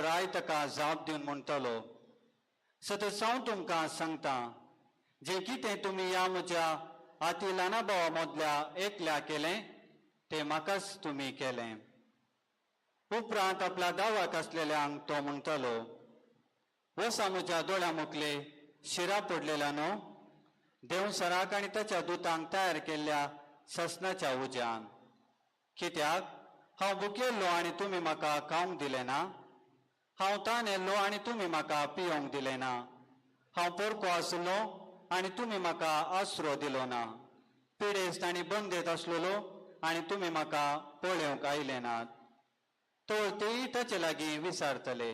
राय ताका जाप दिवन म्हणटलो, सतत हांव तुमकां सांगता, जें कितें तुमी ह्या म्हज्या आती ल्हाना भावा मदल्या एकल्या केलें तें म्हाकाच तुमी केलें. उपरांत आपल्या दावाक आसलेल्यांक तो म्हणटलो, वसा म्हज्या दोळ्या मुखले शिरा पडलेल्या न्हू देवसराक आनी ताच्या दुतांक तयार केल्ल्या ससनाच्या उज्यान. कित्याक हांव भुकेल्लो आनी तुमी म्हाका खावंक दिलें ना, हांव तानेल्लो आनी तुमी म्हाका पियोंक दिलें ना, हांव पोरको आसलो आनी तुमी म्हाका आसरो दिलो ना, पिडेस्त आनी बंदेत आसलेलो आनी तुमी म्हाका पळोवंक आयले नात. तर तेय ताचे लागीं विचारतले,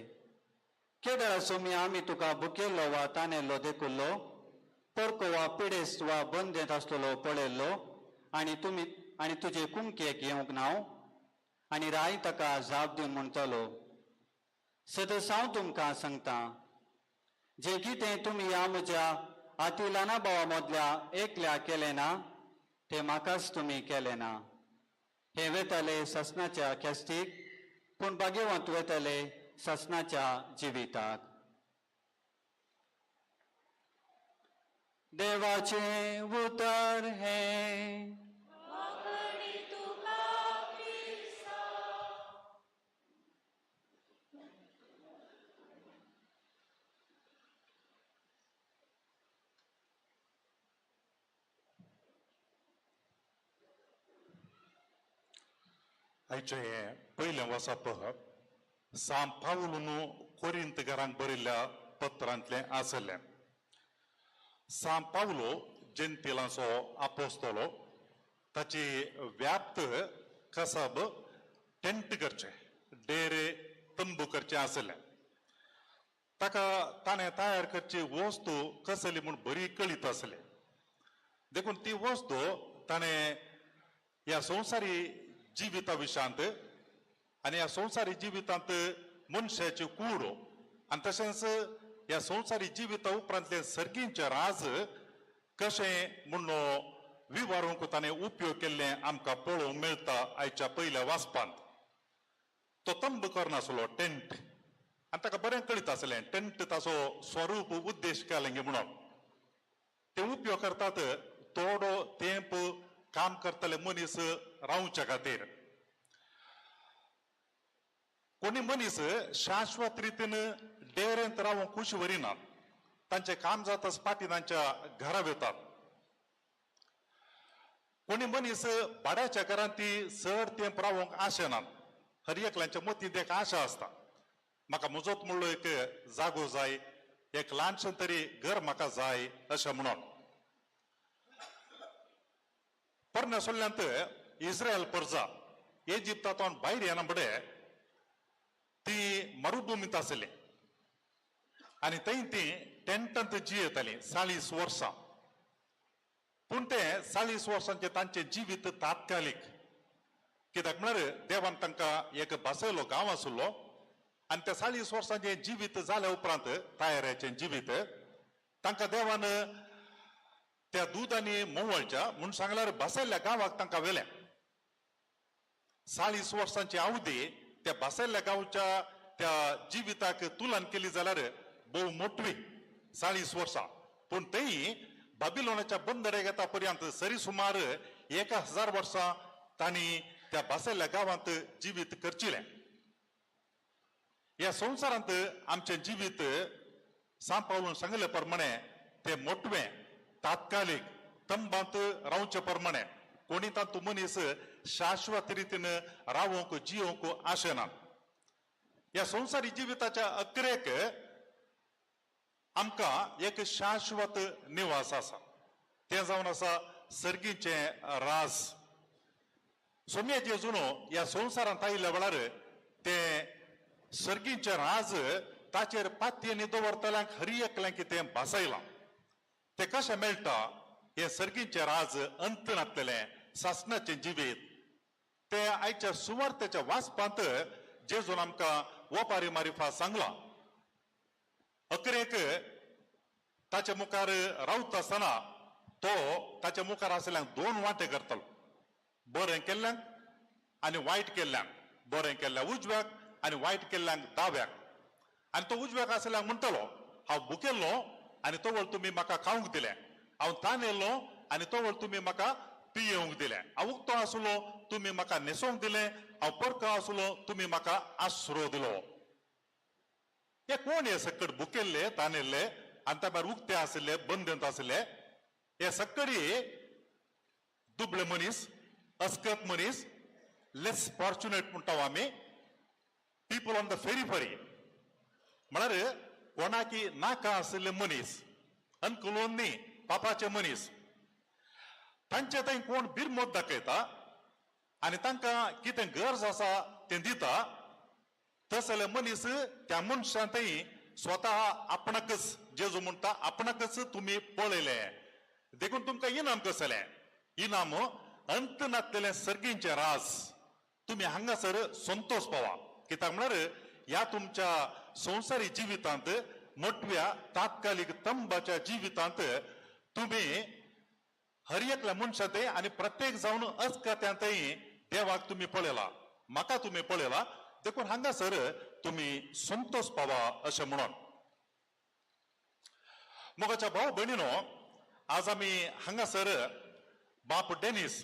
केदळा सोमी आमी तुका भुकेल्लो वा तानेल्लो देखुल्लो, पोरको वा पिडेस्त वा बंदेत आसलेलो पळयल्लो आनी तुमी आनी तुजे कुमकेक येवंक ना? आनी राय ताका जाप दिवन म्हणटलो, सदस हांव तुमकां सांगता, जें कितें तुमी ह्या म्हज्या आती ल्हाना भावा मदल्या एकल्या केलें ना तें म्हाकाच तुमी केलें ना. हे वेताले सासणाच्या ख्यास्तीक, पूण भाग्यवंत वेताले सासणाच्या जिविताक. देवाचें उतर हें. आयचें हें पयलें वचप सांत पावलून कोरिंतकारांक बरयल्ल्या पत्रांतलें आसलें. सांत पावलो जेंतिलांचो आपोस्तलो, ताची व्याप्त कसब टेंट करचें, डेरे तंबू करचें आसलें. ताका ताणें तयार करची वस्तू कसली म्हूण बरी कळीत आसली, देखून ती वस्तू ताणें ह्या संवसारी जिविता विशांत आनी ह्या संवसारी जिवितांत मनशाची कूड आनी तशेंच ह्या संवसारी जिविता उपरांतले सर्गींचे राज कशें म्हूण विवारूंक ताणें उपयोग केल्लें आमकां पळोवंक मेळटा आयच्या पयल्या वाचपांत. तो तंब करनासलो टेंट, आनी ताका बरें कळीत आसलें टेंट ताचो स्वरूप उद्देश केलें म्हणून. ते उपयोग करतात थोडो तेंप काम करतले मनीस रावच्या खातीर. कोणी मनीस शाश्वत रितीन डेरेंत रावंक खुशी व्हरिनात, तांचें काम जाताच फाटीं तांच्या घरा वतात. कोणी मनीस भाड्याच्या घरांत ती चड तेंप रावंक आशेनात. हर एकल्यांच्या मतींत एक आशा आसता, म्हाका म्हजोच म्हणलो एक जागो जाय, एक ल्हानशें तरी घर म्हाका जाय अशें म्हणून. पोरण्या सोल्ल्यांत इस्रायल प्रजा इजिप्तांतल्यान भायर येना फुडें ती मरुभुमींत आसली आनी थंय ती टेंटांत जियेताली 40 वर्सां. पूण तें 40 वर्सांचें तांचें जिवीत तात्कालीक, कित्याक म्हळ्यार देवान तांकां एक बसयलो गांव आसलो आनी त्या 40 वर्सांचें जिवीत जाल्या उपरांत तयाराचें जिवीत तांकां देवान त्या दूद आनी मोवळच्या म्हूण सांगल्यार बसयल्ल्या गांवाक तांकां व्हेलें. 40 वर्सांची अवधी त्या बसयल्ल्या गांवच्या त्या जिविताक तुलन केली जाल्यार भोव मोटवी 40 वर्सां. पूण थंय बाबिलोनाच्या बंदरे येता पर्यंत सरी सुमार 1000 वर्सां तांणी त्या बसयल्ल्या गांवांत जिवीत करचिलें. ह्या संवसारांत आमचें जिवीत सांत पावलून सांगिल्ले प्रमाणे तें मोटवें तात्कालीक तंबांत रावचे प्रमाणे कोणी तातूंत मनीस शाश्वत रितीन रावंक जियोंक आशेना. ह्या संवसारी जिविताच्या अकरेक आमकां एक शाश्वत निवास आसा, तें जावन आसा सर्गीचें राज. सोम्याचे जुनो ह्या संवसारांत आयिल्ल्या वेळार तें सर्गीचें राज ताचेर पातयेनी दवरतल्यांक हर एकल्यांक तें भासयलां. तें कशें मेळटा हें सर्गीचें राज अंत नासलेलें सासणाचें जिवीत तें आयच्या सुवार्थेच्या वाचपांत जेजून आमकां ओपारी मारिफा सांगलां. अकरेक ताच्या मुखार रावता आसतना तो ताच्या मुखार आशिल्ल्यांक दोन वांटे करतालो, बरें केल्ल्यांक आनी वायट केल्ल्यांक, बरें केल्ल्या उजव्याक आनी वायट केल्ल्यांक दाव्याक. आनी तो उजव्याक आसल्याक म्हणटलो, हांव भुकेल्लो आनी तवळ तुमी म्हाका खावंक दिलें, हांव तानेल्लो आनी तवळ तुमी म्हाका पियेवंक दिलें, हांव उक्तो आसलो तुमी म्हाका न्हेसोवंक दिलें, हांव परको आसलो तुमी म्हाका आसरो दिलो. हे कोण हे सकट भुकेल्ले, तानेल्ले आनी त्या भायर उक्ते आशिल्ले, बंदंत आशिल्ले? हे सकडी दुबळे मनीस, अस्कत मनीस, लेस फॉर्च्युनेट म्हणटा आमी, पीपल ऑन the फेरीफरी, म्हळ्यार कोणाकी नाका आशिल्ले मनीस, अनकुलोन न्ही, पापाचे मनीस. तांचे थंय कोण बिरमोत दाखयता आनी तांकां कितें गरज आसा तें दिता, तसले मनीस त्या मनशां थंय स्वता आपणाकच, जेजू म्हणटा आपणाकच तुमी पळयले, देखून तुमकां इनाम कसलें? इनाम अंत नासलेलें सर्गींचें राज. तुमी हांगासर संतोष पावा. कित्याक म्हळ्यार ह्या तुमच्या संवसारी जिवितांत, मोटव्या तात्कालीक तंबाच्या जिवितांत तुमी हर एकल्या मनशा थंय आनी प्रत्येक जावन अस्कत्यांतय देवाक तुमी पळयला, म्हाका तुमी पळयला, देखून हांगासर तुमी संतोष पावा अशें म्हणून. मोगाच्या भाव भयणीनो, आज आमी हांगासर बाप डेनिस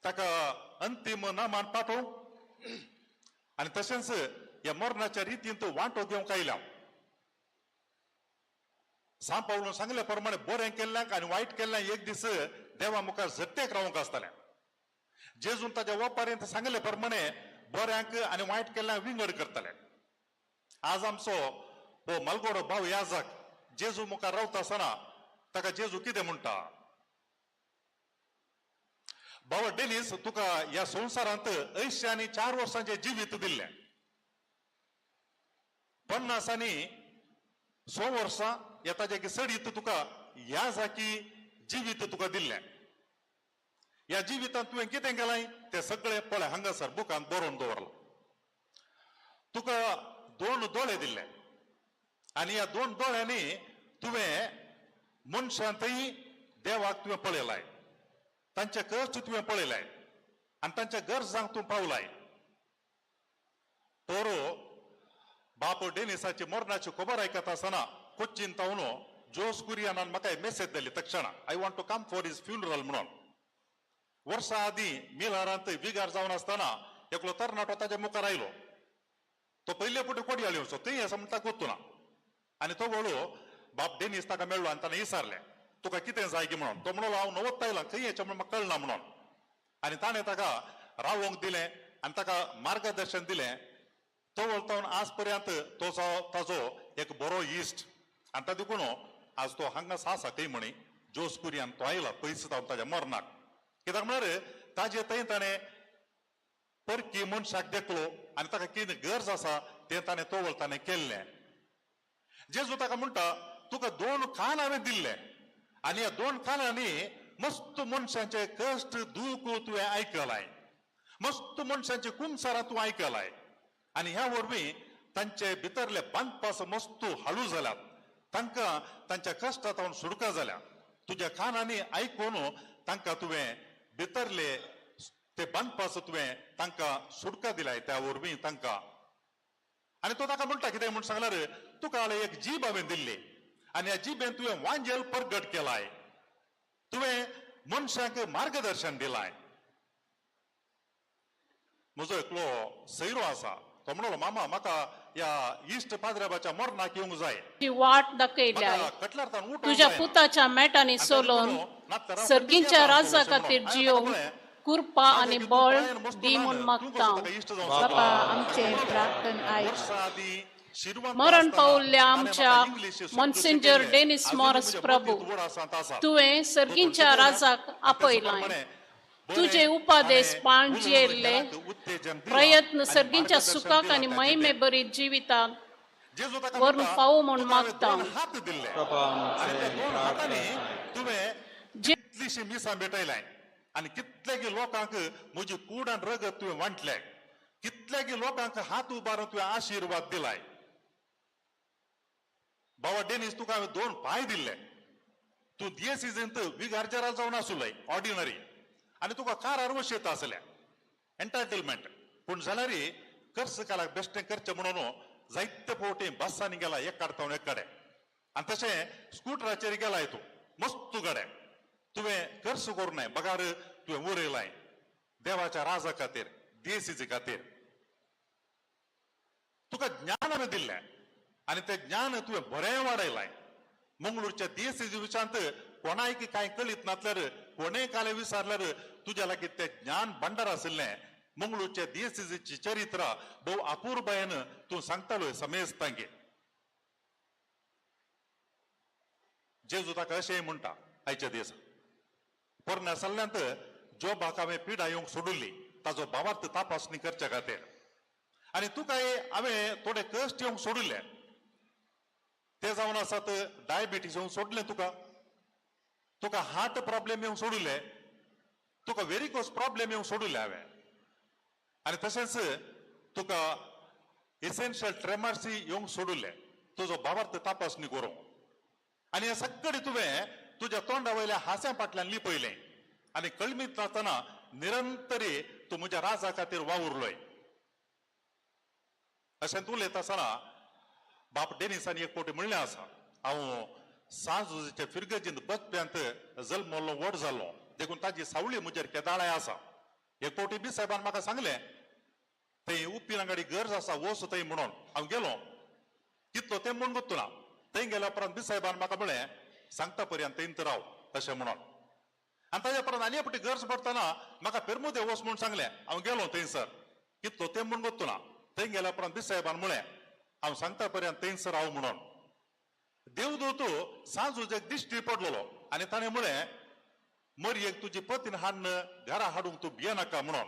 ताका अंतीम नामान पाठोवंक आनी तशेंच ह्या मरणाच्या रितींत वांटो घेवंक आयल्या. सांव पावलून सांगले प्रमाणे बरें केल्ल्यांक आनी वायट केल्ल्यांक एक दीस देवा मुखार झट्टेक रावंक आसतलें. जेजून ताच्या वपारींत सांगले प्रमाणे बऱ्यांक आनी वायट केल्ल्यांक विंगड करतले. आज आमचो हो मालगोडो भाव याजक जेजू मुखार रावता आसतना ताका जेजू कितें म्हणटा? बाबा डेनिस, तुका ह्या संवसारांत 80 आनी 4 वर्सांचें जिवीत दिल्लें, 50 आनी 100 वर्सां ह्या ताच्या सडीत तुका ह्या जाकी जिवीत तुका दिल्लें. ह्या जिवितांत तुवें कितें केलां तें सगळें पळय हांगासर बुकांत बरोवन दवरलां. तुका 2 दोळे दिल्ले आनी ह्या 2 दोळ्यांनी तुवें मनशांतय देवाक तुवें पळयलाय, तांचे कश्ट तुवें पळयलाय आनी तांच्या गरजांक तूं पावलाय. पोरो बाप डेनिसाची मरणाची खबर आयकता आसतना कोच्चीन तावन जोस कुरियानान म्हाका मेसेज दिली तक्षणा, I want to come for his funeral म्हणून. वर्सां आदीं मिलारांत विगार जावन आसतना एकलो तरणाटो ताच्या मुखार आयलो. तो पयले पुटी कोडयाळ येवचो थंय आसा म्हणटा कोत्तुना, आनी तो वळो बाप डेनिस ताका मेळ्ळो आनी ताणें विचारलें तुका कितें जाय की म्हणून. तो म्हणलो हांव नवोत आयला खंय येचें म्हण म्हाका कळना म्हणून. आनी ताणें ताका रावोंक दिलें आनी ताका मार्गदर्शन दिलें. तो वळतावन आज पर्यंत तो ताजो एक बरो इश्ट आनी ताका देखून आज तो हांगा आसा खंय म्हणी जोस कुरियान तो आयला पयस जावन ताज्या मरणाक. कित्याक म्हळ्यार ताजे थंय ताणें परकी मनशाक देखलो आनी ताका कितें गरज आसा तें ताणें तो वळताणें केल्लें. जेजू ताका म्हणटा तुका 2 कान हांवें दिल्ले आनी ह्या 2 कानांनी मस्त मनशांचे कश्ट दूख तुवें आयकलाय, मस्त मनशांचे कुमसारां तूं आयकलाय आनी ह्या वरवीं तांचे भितरले बांदपास मस्त हाळू जाल्यात, तांकां तांच्या कश्टांत सुडका जाल्या. तुज्या कानांनी आयकून तांकां तुवें भितरले ते बांदपास तुवें तांकां सुडका दिलाय त्या वरवीं तांकां. आनी तो ताका म्हणटा कितें म्हूण सांगल्यार तुका एक जीब हांवें दिल्ली आनी ह्या जिबेन तुवें वांजेल परगट केलाय, तुवें मनशांक मार्गदर्शन दिलाय. म्हजो एकलो सैरो आसा, तो म्हणलो मामा म्हाका ह्या इश्ट पाद्र्याबाच्या मरणाक येवंक जाय, वाट दाखयल्या तुज्या पुताच्या मेटांनी सोलोवन सर्गींच्या राजा खातीर जियोवंक कृपा आनी बळ दी म्हूण मागता. बाबा आमचे प्रार्थन आयक. मरण पावल्ल्या आमच्या मॉन्सिंजर डेनिस मॉरस प्रभू, तुवें सर्गींच्या राजाक आपयलां. तुजे उपादेश पाळून जियेल्ले प्रयत्न सर्गींच्या सुखाक आनी महिमे बरी जिविताक वरून पावो म्हूण मागता. कितलीशी मिसां भेटयलाय आनी कितलेगी लोकांक म्हजी कूड आनी रगत तुवें वांटले, कितलेगी लोकांक हात उबारून तुवें आशिर्वाद दिलाय. बाबा डेनिस तुका हांवें 2 पांय दिल्ले, तूं दियसिजींत विगारजेराल जावन आसुलय ऑर्डिनरी आनी तुका कारार वशेत आसलें एंटायटलमेंट, पूण जाल्यार कर्स कालाक बेश्टें करचें म्हणून जायते फावटी बसांनी गेला एक काडटा एक कडेन आनी तशें स्कुटराचेर गेलाय तूं मस्त गडे तुवें खर्च करूं बगार तुवें उरयलाय देवाच्या राजा खातीर देसीचे खातीर. तुका ज्ञान हांवें दिल्लें आनी तें ज्ञान तुवें बरें वाडयलाय. मंगळूरच्या देसीचे विशांत कोणायक कांय कळीत नासल्यार कोणेय काले विचारल्यार तुज्या लागीं तें ज्ञान भांडार आशिल्लें. मंगळूरच्या देसीची चरित्र भोव अपुरबायेन तूं सांगतालो समेस्तांगे. जेजू ताका अशेंय म्हणटा आयच्या दिसा पोरण्या सल्ल्यांत जोबाक हांवें पिडा येवंक सोडुल्ली ताजो भावार्थ तपासणी करच्या खातीर आनी तुकाय हांवें थोडे कश्ट येवंक सोडिल्ले ते जावन आसात डायबिटीज येवंक सोडलें तुका, तुका हार्ट प्रॉब्लेम येवंक सोडिल्ले, तुका वेरिकोस प्रॉब्लेम येवंक सोडिल्ले हांवें आनी तशेंच तुका एसेन्शियल ट्रेमर्सी येवंक सोडिल्ले तुजो भावार्थ तपासणी करूंक. आनी हे सगळे तुवें तुज्या तोंडा वयल्या हांस्या फाटल्यान लिपयलें आनी कळमीत नासतना निरंतरी तूं म्हज्या राजा खातीर वावुरलोय. अशें तूं उलयता आसतना बाप डेनिसान एक फावटी म्हणलें आसा, हांव सांजुच्या फिरगजींत बसप्यांत जल्मल्लो व्हड जालो देखून ताजी सावळी म्हजेर केदाळाय आसा. एक फावटी बी साहेबान म्हाका सांगलें थंय उप्पिनांगाडी गरज आसा वच थंय म्हणून. हांव गेलो कितलो तें म्हूण गोत्तू ना. थंय गेल्या उपरांत बी साहेबान म्हाका म्हळें सांगता पर्यंत थंय राव अशें म्हणून. आनी ताज्या उपरांत आनी एक फावटी गरज पडटना म्हाका पेरमुदे वच म्हूण सांगलें. हांव गेलो थंयसर कितलो तें म्हूण गोत्तू ना. थंय गेल्या उपरांत बी साहेबान म्हळें हांव सांगता पर्यंत थंयसर राव म्हणून. देवदूत सांजूजेक दिश्टी पडलेलो आनी ताणें म्हळें मरयेक तुजी पतीन हाडून घरा हाडूंक तूं भियेनाका म्हणून.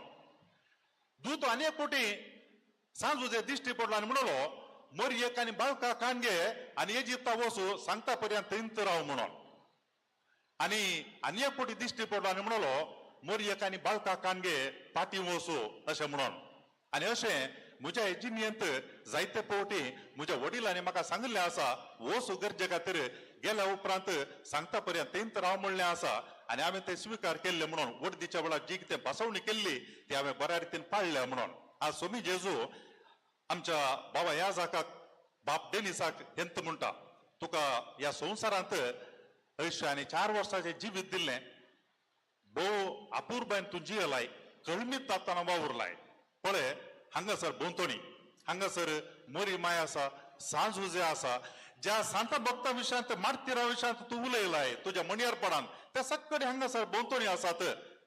दूत आनी एक फावटी सांजूजेक दिश्टी पडलो आनी म्हणलो मरयेक आनी बाळका काण घे आनी इजिप्ता वचू सांगता पर्यंत थंयच राव म्हणून. आनी आनी एक फावटी दिश्टी पडलो आनी म्हणलो मरयेक आनी बाळका काण घे फाटीं वचू अशें म्हणून. आनी अशें म्हज्या जिणेंत जायते फावटी म्हज्या वडिलांनी म्हाका सांगिल्लें आसा वचू गरजे खातीर गेल्या उपरांत सांगता पर्यंत थंयच राव म्हणलें आसा आनी हांवें तें स्विकार केल्लें म्हणून. वडदीच्या वेळार जी कितें बसवणी केल्ली ती हांवें बऱ्या रितीन पाळल्या म्हणून. आज सोमी जेजू आमच्या बाबा ह्या जाकाक बाप डेनिसाक हेंत म्हणटा तुका ह्या संवसारांत 84 आनी 4 वर्साचें जिवीत दिल्लें भोव अपुरबायन तूं जियेलाय कळमीत तातना वावुरलाय. पळय हांगासर भोंवतणी हांगासर मोरी माय आसा सांजुजे आसा ज्या सांता भक्ता विशयांत मार्तिरा विशयांत तूं उलयलाय तुज्या मणयारपणान त्या सगळे हांगासर भोंवतणी आसात.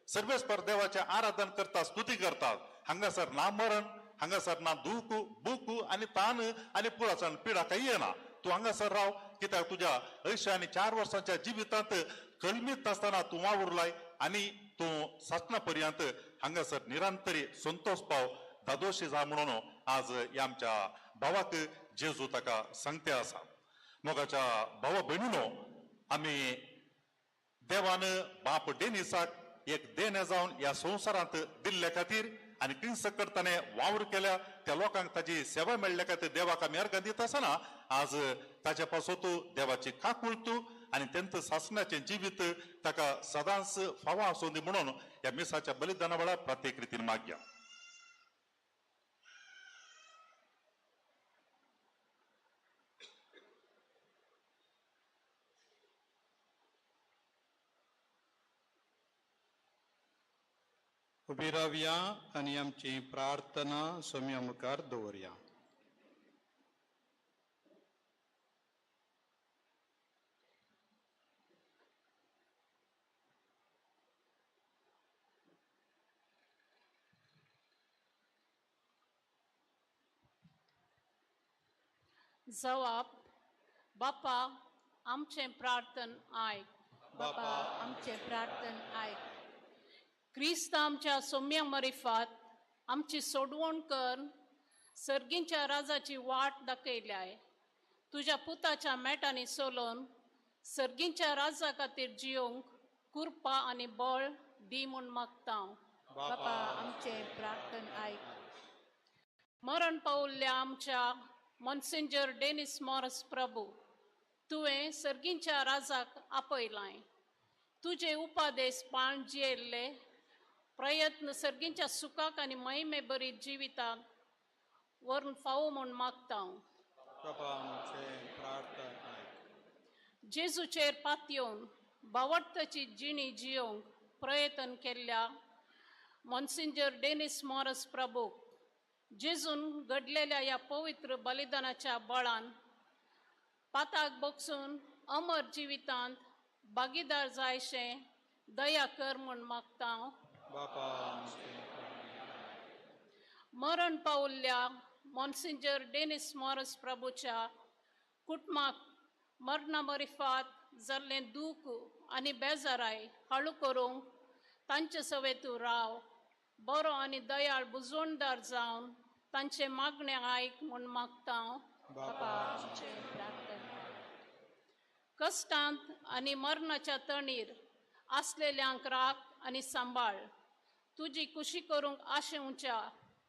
सर्वेस्पर देवाचें आराधन करतात स्तुती करतात. हांगासर ना मरण हांगासर ना दूख बूक आनी तान आनी पुळाचान पिडा काही येना. तूं हांगासर राव कित्याक तुज्या 84 आनी 4 वर्सांच्या जिवितांत कलमीत आसतना तूं वावुरलाय आनी तूं सासणा पर्यंत हांगासर निरंतरी संतोष पाव दादोशी जा म्हणून आज ह्या आमच्या भावाक जेजू ताका सांगते आसा. मोगाच्या भावा भयणीनो आमी देवान बाप डेनिसाक एक देणें जावन ह्या संवसारांत दिल्ल्या खातीर आनी किंसकट ताणें वावर केल्या त्या लोकांक ताजी सेवा मेळ्ळ्या खातीर देवाक आमी अर्गां दिता आसतना आज ताचे पासत देवाची काकूळ तूं आनी तेंच सासणाचें जिवीत ताका सदांच फावो आसूं दी म्हणून ह्या मिसाच्या बलिदाना वेळार प्रत्येक रितीन मागया. उबी रावया आनी आमची प्रार्थना सोम्या मुखार दवरया. जवाब बापा आमचें प्रार्थन आयक. बापा आमचें प्रार्थन आयक. क्रिस्त आमच्या सोम्या मरिफात आमची सोडवण कर सर्गींच्या राजाची वाट दाखयल्याय. तुज्या पुताच्या मेटांनी सोलोवन सर्गींच्या राजा खातीर जियोंक कृपा आनी बळ दी म्हूण मागता. बापा आमचें प्रार्थन आयक. मरण पावल्ल्या आमच्या मॉन्सिंजर डेनिस मॉरस प्रभू तुवें सर्गींच्या राजाक आपयलाय. तुजे उपादेश पाळून जियेल्ले प्रयत्न सर्गींच्या सुखाक आनी महिमे बरी जिविताक व्हरून फावो म्हूण मागता. बापा आमचें प्रार्थना आयक. जेजूचेर पातयेवन बावडताची जिणी जियोंक प्रयत्न केल्ल्या मॉन्सिंजर डेनिस मॉरस प्रभूक जेजून घडलेल्या ह्या पवित्र बलिदानाच्या बळान पाताक बगसून अमर जिवितांत भागीदार जायशें दया कर म्हूण मागता. बापा आमचें प्रार्थना आयक. मरण पावल्ल्या मॉन्सिंजर डेनिस मॉरस प्रभूच्या कुटुंबाक मरणा मरिफात जाल्लें दूख आनी बेजाराय हाळू करूंक तांचे सवे तूं राव, बरो आनी दयाळ बुजवणदार जावन तांचे मागणें आयक म्हूण मागता. बापा आमचें प्रार्थना आयक. कश्टांत आनी मरणाच्या तणीर आसलेल्यांक राख आनी सांबाळ. तुजी कुशी करूंक आशेवच्या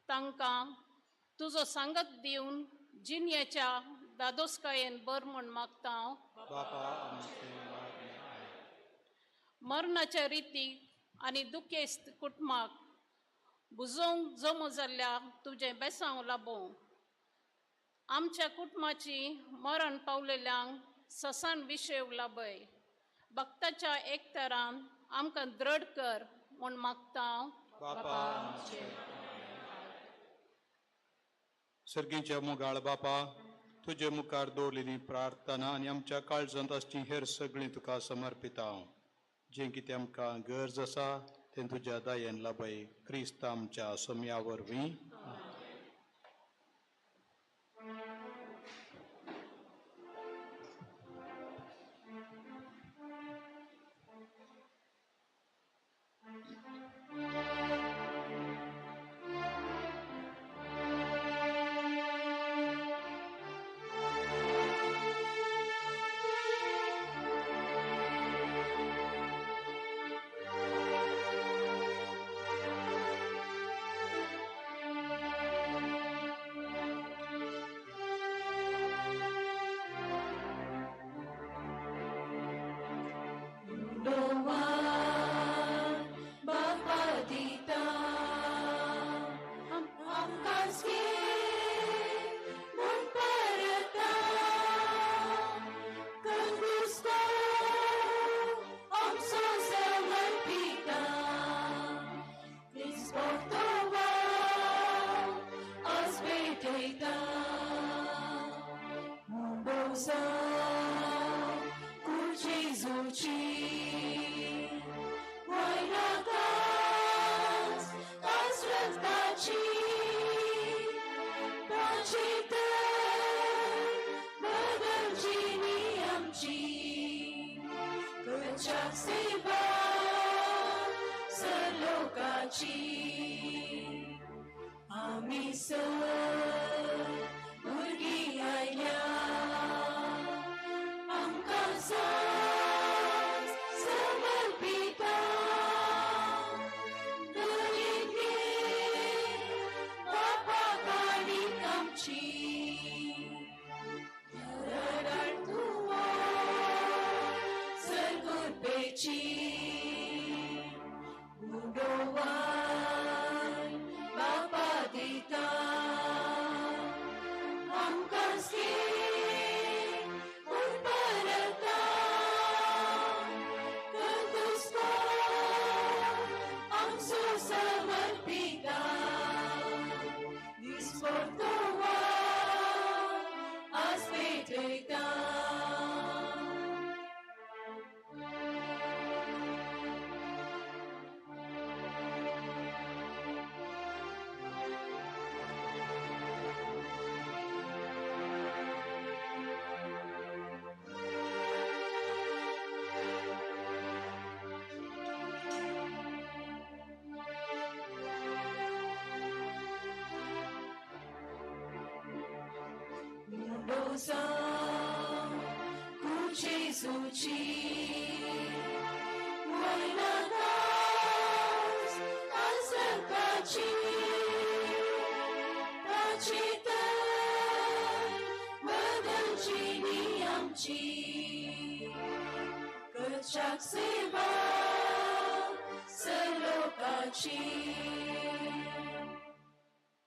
तांकां तुजो सांगत दिवन जिणयेच्या दादोसकायेन बर म्हूण मागता. बापा आमचें मागणें आयक. मरणाच्या रितीक आनी दुखेस्त कुटुंबाक बुजोवंक जमो जाल्ल्या तुजें बेसांव लाबोवं. आमच्या कुटुंबाची मरण पावलेल्यांक ससान विशेव लाबय. भक्ताच्या एकतरान आमकां द्रढ कर म्हूण मागता. बापा आमचें सर्गीच्या मोगाळ बापा, तुजे मुखार दवरलेली प्रार्थना आनी आमच्या काळजांत आसची हेर सगळीं तुका समर्पिता. जें कितें आमकां गरज आसा तें तुज्या दयेन लाबय. क्रिस्त आमच्या सोम्या वरवीं.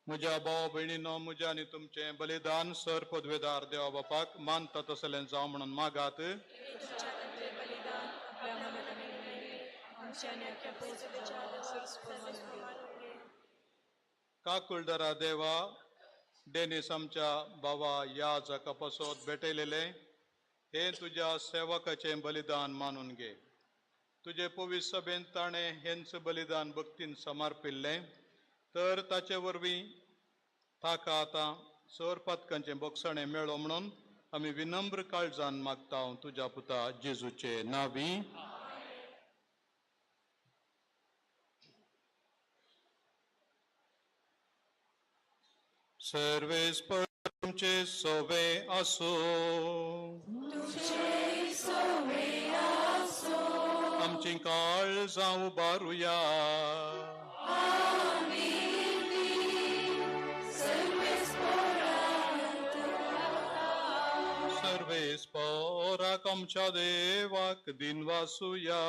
म्हज्या भाव भयणीनो, म्हज्या आनी तुमचें बलिदान सर पदवेदार देवा बापाक मानता तसलें जावं म्हणून मागात. काकुळदरा देवा, डेनिस आमच्या बाबा ह्या जाका पासत भेटयलेलें हें तुज्या सेवकाचें बलिदान मानून घे. तुजे पवित्र सभेंत ताणें हेंच बलिदान भक्तीन समर्पिल्लें, तर ताचे वरवीं ताका आतां सर पातकांचें बोगसणें मेळो म्हणून आमी विनम्र काळजान मागता तुज्या पुता जेजूचे नांवी. सर्वेस्पर तुमचे सोवे आसो. आमची काळजां उबारुया. सर्वेस्पराक आमच्या देवाक दिनवासुया.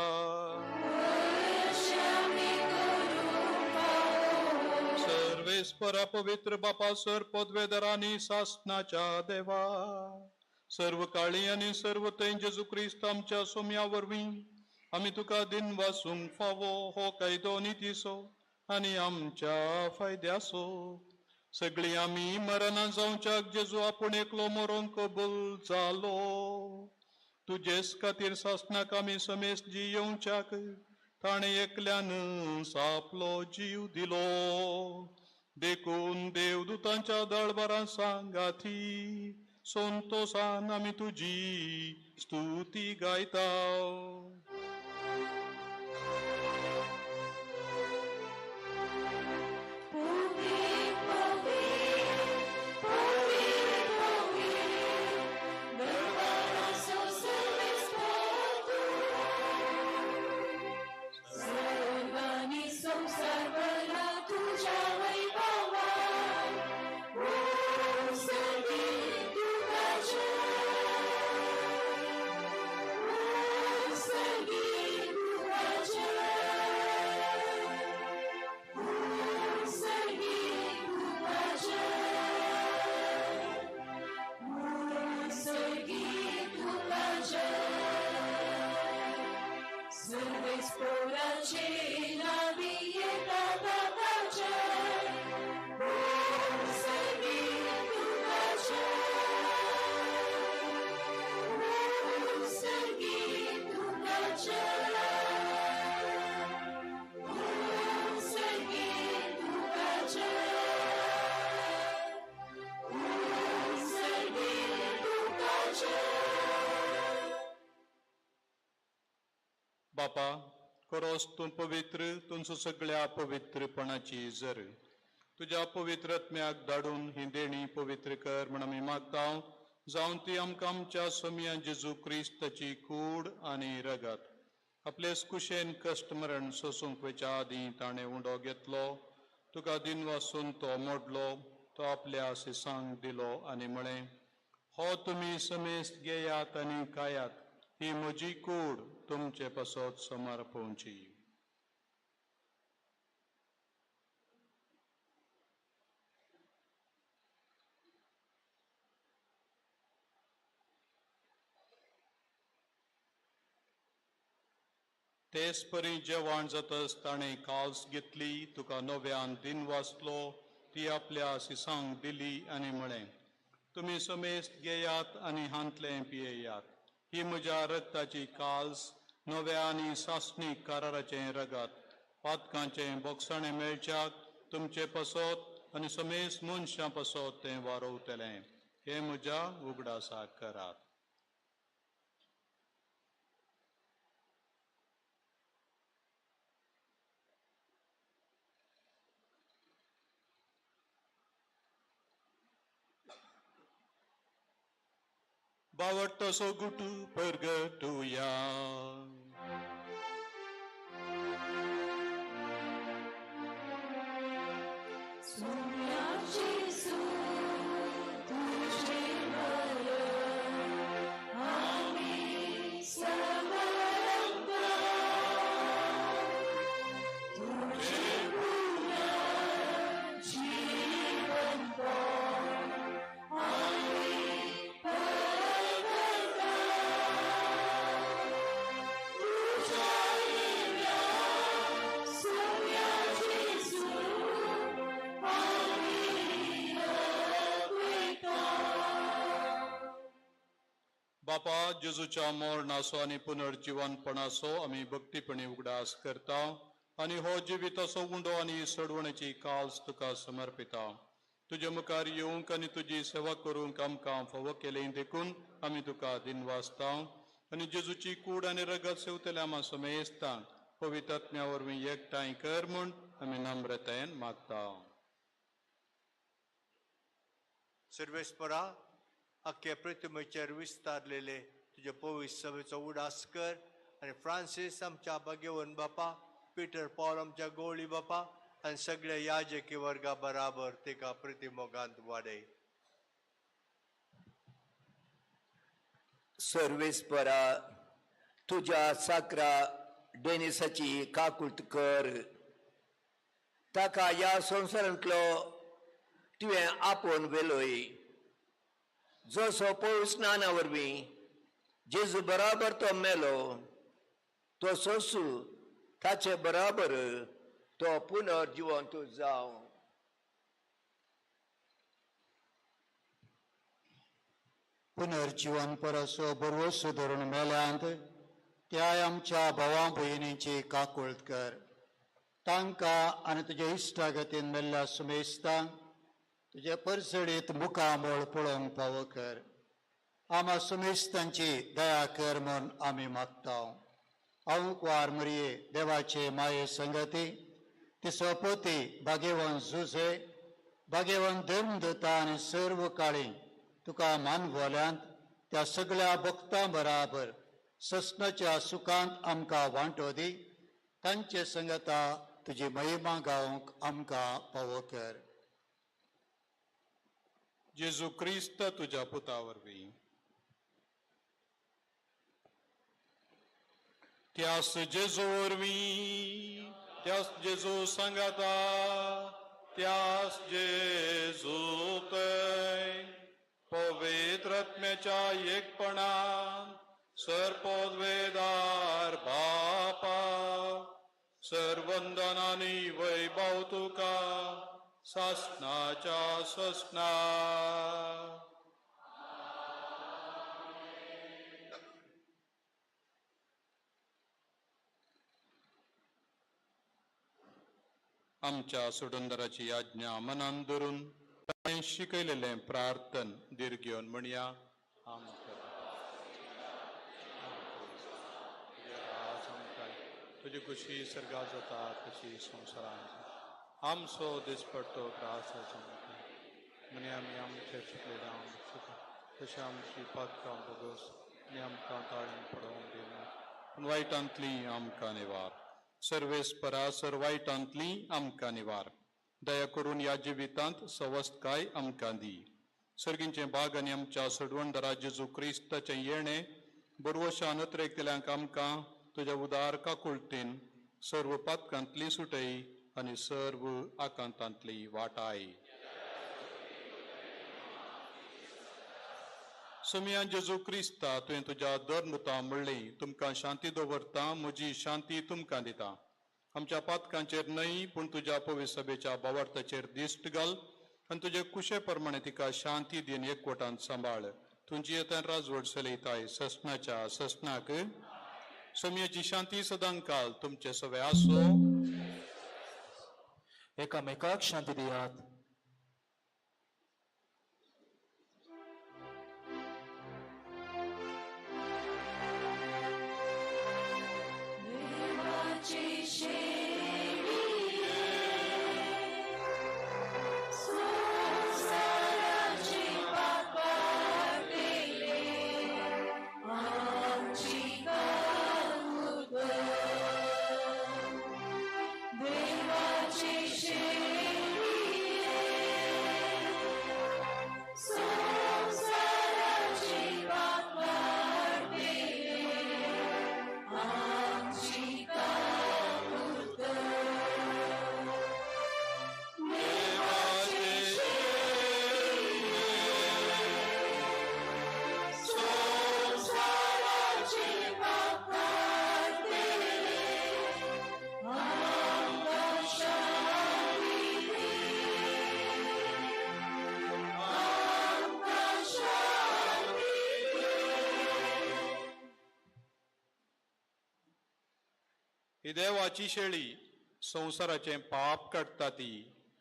सर्वेस्परा पवित्र बापा सर पदवेदरांनी सासनाच्या देवा, सर्व काळी आनी सर्व थंय जेजू क्रिस्त आमच्या सोम्या वरवीं आमी तुका दिनवासूंक फावो हो कायदो नितीचो आनी आमच्या फायद्याचो. सगळीं आमी मरणां जावच्याक जेजू आपूण एकलो मरोंक कबूल जालो. तुजेच खातीर सासणाक आमी समेस्त जियेवच्याक ताणें एकल्यान आपलो जीव दिलो. देखून देवदूतांच्या दळभरां सांगाती संतोसान आमी तुजी स्तुती गायता. बापा, खरोच तूं पवित्र, तुमचो सगळ्या पवित्रपणाची जर तुज्या पवित्र आत्म्याक धाडून ही देणी पवित्र कर म्हण आमी मागता, जावन ती आमकां आमच्या सोमया जेजू क्रिस्ताची कूड आनी रगत आपलेच कुशेन कश्ट मरण सोसूंक वयच्या आदीं ताणें उंडो घेतलो, तुका दिनवासून तो मोडलो, तो आपल्या शिसांक दिलो आनी म्हळें, हो तुमी समेस्त घेयात आनी खायात, ही म्हजी कूड तुमचे पासत समर्पणची. तेच परी जेवण जातच ताणें काल्स घेतली, तुका नव्यान दिन वाचलो, ती आपल्या शिसांक दिली आनी म्हळें, तुमी समेस्त घेयात आनी हांतलें पियेयात, ही म्हज्या रक्ताची काल्स नव्या आनी सासणीक कराराचें रगत, पातकांचें बोगसणें मेळच्याक तुमचे पासत आनी समेस्त मनशां पासत तें वारोवतलें. हें म्हज्या उगडासाक करात. बावटो सोगुटू परगटुया. तुझे बापा, जेजूच्या मरणाचो आनी पुनर्जिवनपणाचो आमी भक्तीपणी उगडास करता आनी हो जिविताचो उंडो आनी सोडवणेची काल्स तुका समर्पिता. तुजे मुखार येवंक आनी तुजी सेवा करूंक आमकां फावो केलें देखून आमी तुका दिनवासता आनी जेजूची कूड आनी रगत सेवतल्या आमा समेस्तांक पवित्र आत्म्या वरवीं एकठांय कर म्हूण आमी नम्रतायेन मागता. सर्वेस्परा, आख्खे प्रतिमेचेर विस्तारलेले तुजे पवित्र सभेचो उडास कर आनी फ्रांसीस आमच्या भाग्यवन बापा, पीटर पॉल आमच्या गोवळी बापा आनी सगळ्या याजकी वर्गा बराबर तिका प्रतिमोगांत वाडय. सर्वेस्परा, तुज्या साकरा डेनिसाची काकूट कर. ताका ह्या संवसारांतलो तुवें आपोवन व्हेलोय. जसो पवित्र स्नाना वरवीं जेजू बराबर तो मेलो, तसोच ताचे बराबर तो पुनर्जिवंत जावं. पुनर्जिवन परसो बरवसो धरून मेल्यांत त्याय आमच्या भावा भयणींची काकूळत कर. तांकां आनी तुज्या इश्टागतीन मेल्ल्या सुमेस्तांक तुजे परसडीत मुखामळ पळोवंक फावो कर. आमा सुमेस्तांची दया कर म्हूण आमी मागता. अवकुवार मरिये देवाचे माये संगती तिचो पती भाग्यवंत जुझे, भाग्यवंत धर्मदूता आनी सर्व काळी तुका मानवल्यांत त्या सगळ्या भक्तां बराबर ससनाच्या सुखांत आमकां वांटो दी. तांचे संगता तुजी महिमा गावंक आमकां पावो कर. जेजू क्रिस्त तुज्या पुता वरवीं. त्यास जेजू वरवीं, त्यास जेजू सांगाता, त्यास जेजू थंय पवित्र आत्म्याच्या एकपणान सर्पोद्वेदार बापा, सर्वंदनानी वैभव तुका सासनाच्या ससना. आमच्या सोडंदराची आज्ञा मनान धरून ताणें शिकयलेलें प्रार्थन दीर्घ घेवन म्हणया. आमच्या तुजी खुशी सर्गा जाता तशी संवसारांत. आमचो दिसपट्टो त्रास म्हणी आमी आमचे शिकलेले आमचे तशें आमची पातकां भोगोस आनी आमकां ताळून पडोवंक दिना, पूण वायटांतली आमकां निवार. सर्वेस्परा, सर वायटांतली आमकां निवार. दया करून ह्या जिवितांत सवस्तकाय आमकां दी. सर्गींचें भाग आनी आमच्या सोडवणदारा जेजू क्रिस्ताचें येणें बरवशा नत्रेकतल्यांक आमकां तुज्या उदार काकुळटेन सर्व पातकांतली सुटय आनी सर्व आकांतांतली वाटाय. सोमिया जेजू क्रिस्ता, तुवें तुज्या धर्मता म्हणलें, तुमकां शांती दवरता, म्हजी शांती तुमकां दिता. आमच्या पातकांचेर न्हय पूण तुज्या पवित्र सभेच्या भावार्थाचेर दिश्ट घाल आनी तुजे कुशे प्रमाणे तिका शांती दीन एकवटान सांबाळ. तुजी येतान राजवट चलयताय ससनाच्या ससनाक. सोमियाची शांती सदांकाल तुमचे सवे आसो. एकामेकाक शांती दियात. देवाची शेळी ही देवाची शेळी संवसाराचें पाप काडटा ती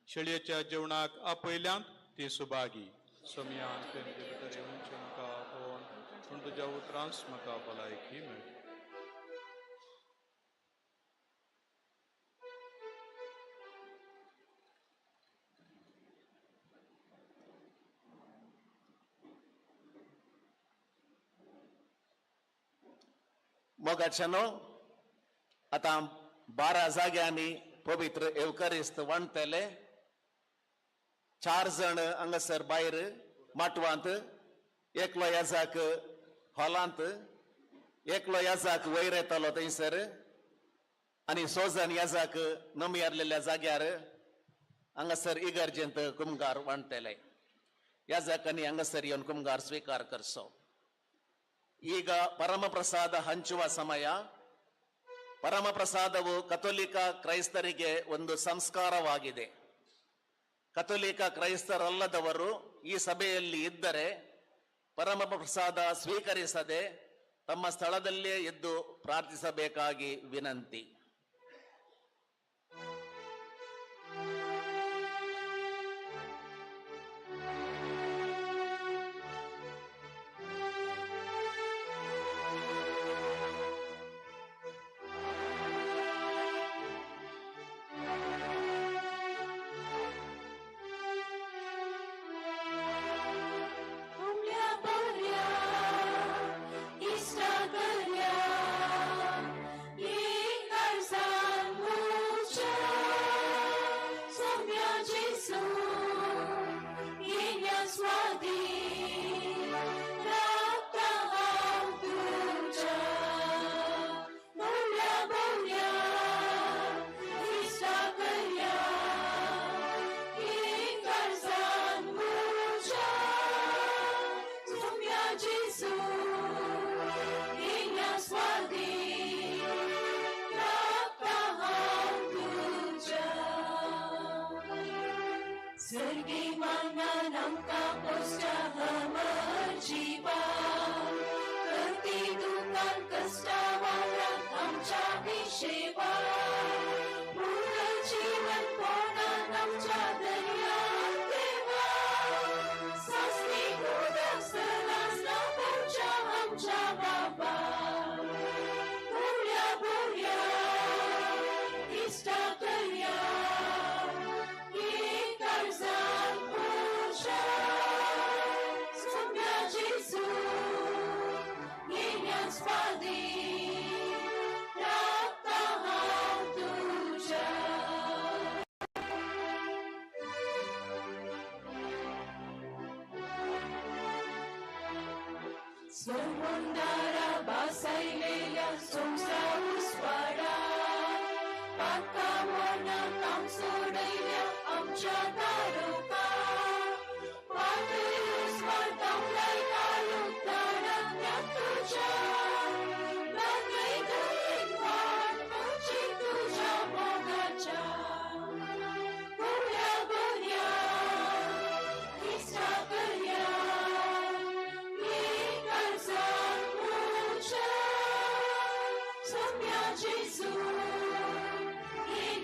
शेळयेच्या जेवणाक आपयल्यांत ती सुभागी. सोमयान तें म्हजे भितर येवचें म्हाका आपोवन पूण तुज्या उतरांच म्हाका भलायकी मेळटा. मोगाच्यानो आतां 12 जाग्यांनी पवित्र एवकरिस्त वांटतले. 4 जण हांगासर भायर माटवांत, एकलो याजाक हॉलांत, एकलो याजाक वयर येतलो थंयसर आनी 6 जण याजाक नमयारलेल्या जाग्यार हांगासर इगर्जेंत कुमगार वांटतले. याजाकांनी हांगासर येवन कुमगार स्विकार करचो. ಈಗ ಪರಮಪ್ರಸಾದ ಹಂಚುವ ಸಮಯ. ಪರಮಪ್ರಸಾದವು ಕಥೋಲಿಕ ಕ್ರೈಸ್ತರಿಗೆ ಒಂದು ಸಂಸ್ಕಾರವಾಗಿದೆ. ಕಥೋಲಿಕ ಕ್ರೈಸ್ತರಲ್ಲದವರು ಈ ಸಭೆಯಲ್ಲಿ ಇದ್ದರೆ ಪರಮಪ್ರಸಾದ ಸ್ವೀಕರಿಸದೆ ತಮ್ಮ ಸ್ಥಳದಲ್ಲೇ ಇದ್ದು ಪ್ರಾರ್ಥಿಸಬೇಕಾಗಿ ವಿನಂತಿ. Gesù, in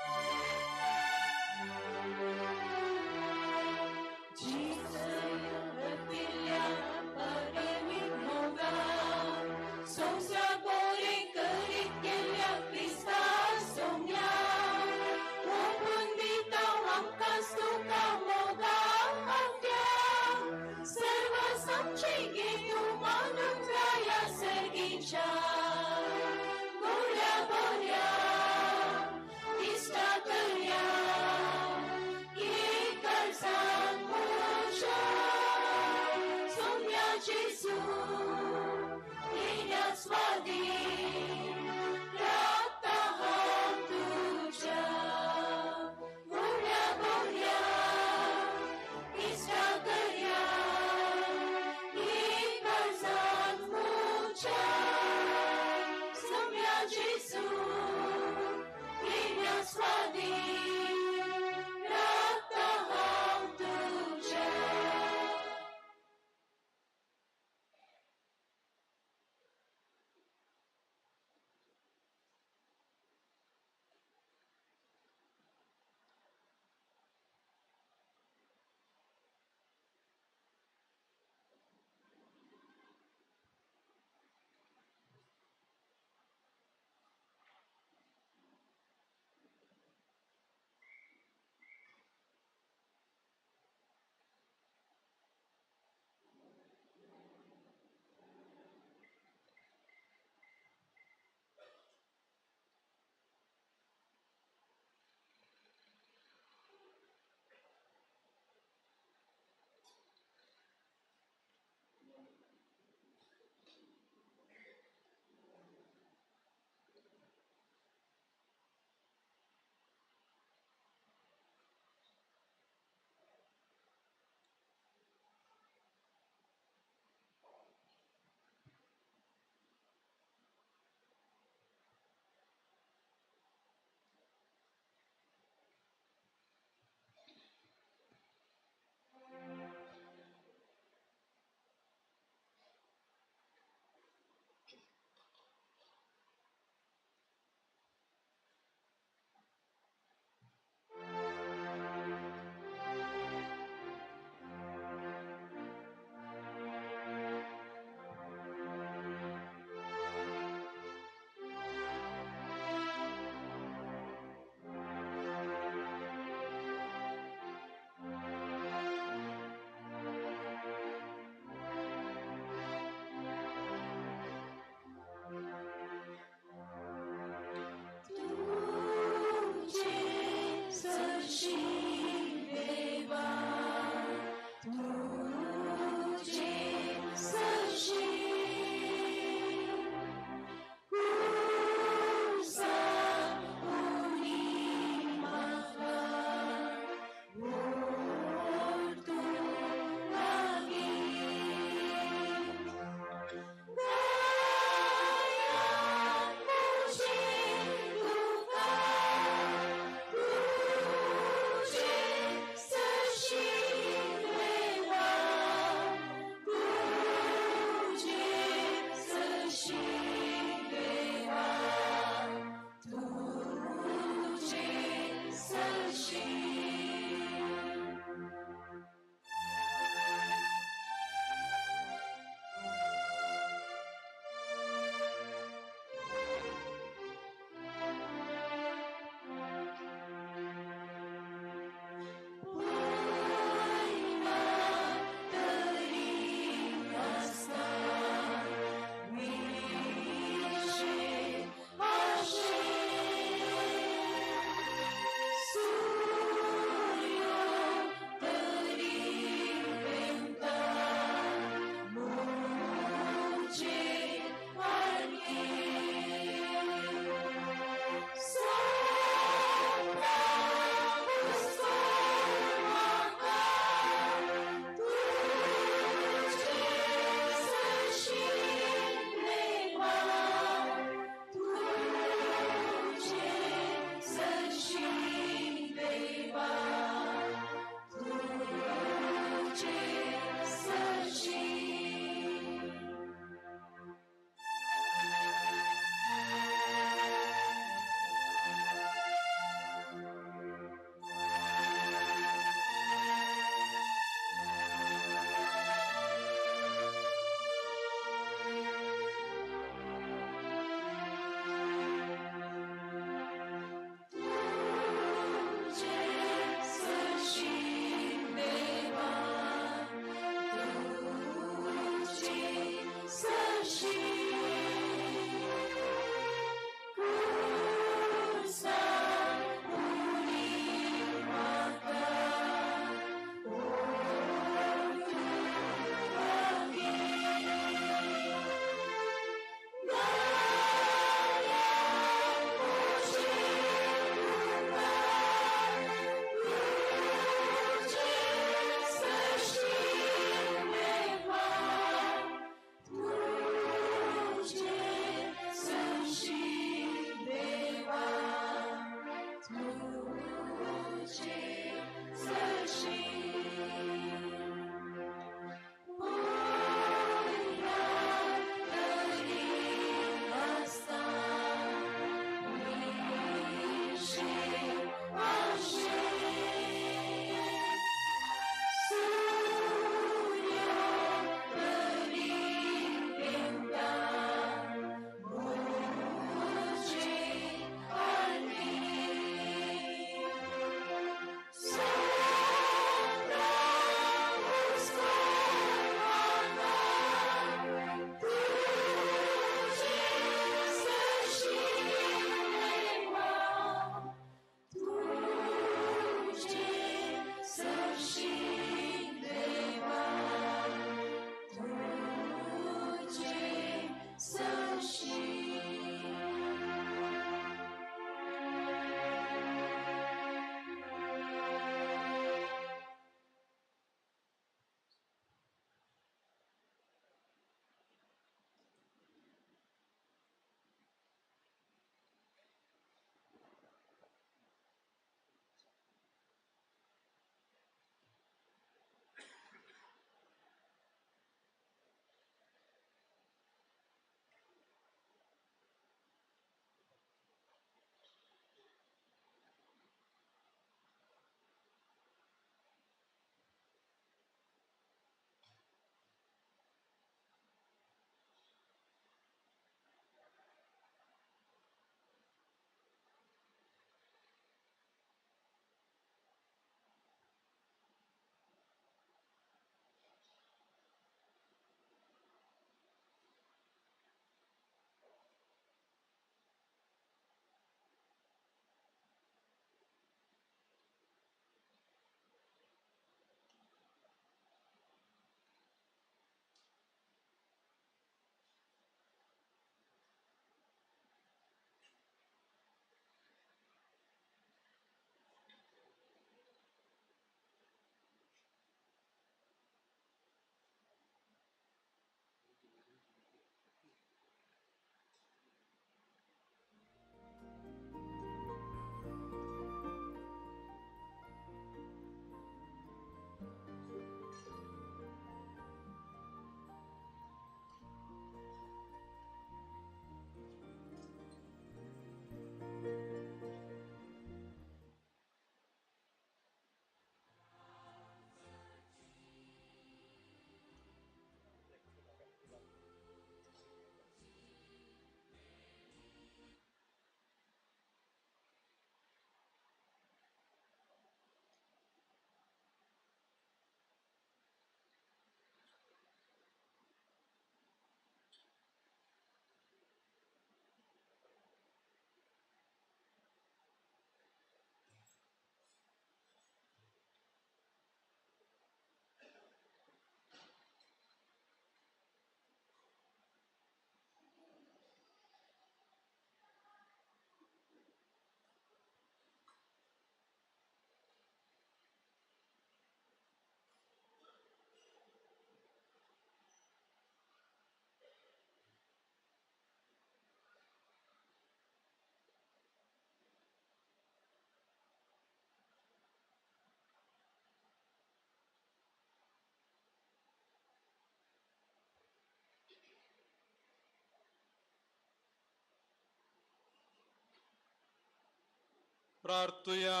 प्रार्थुया.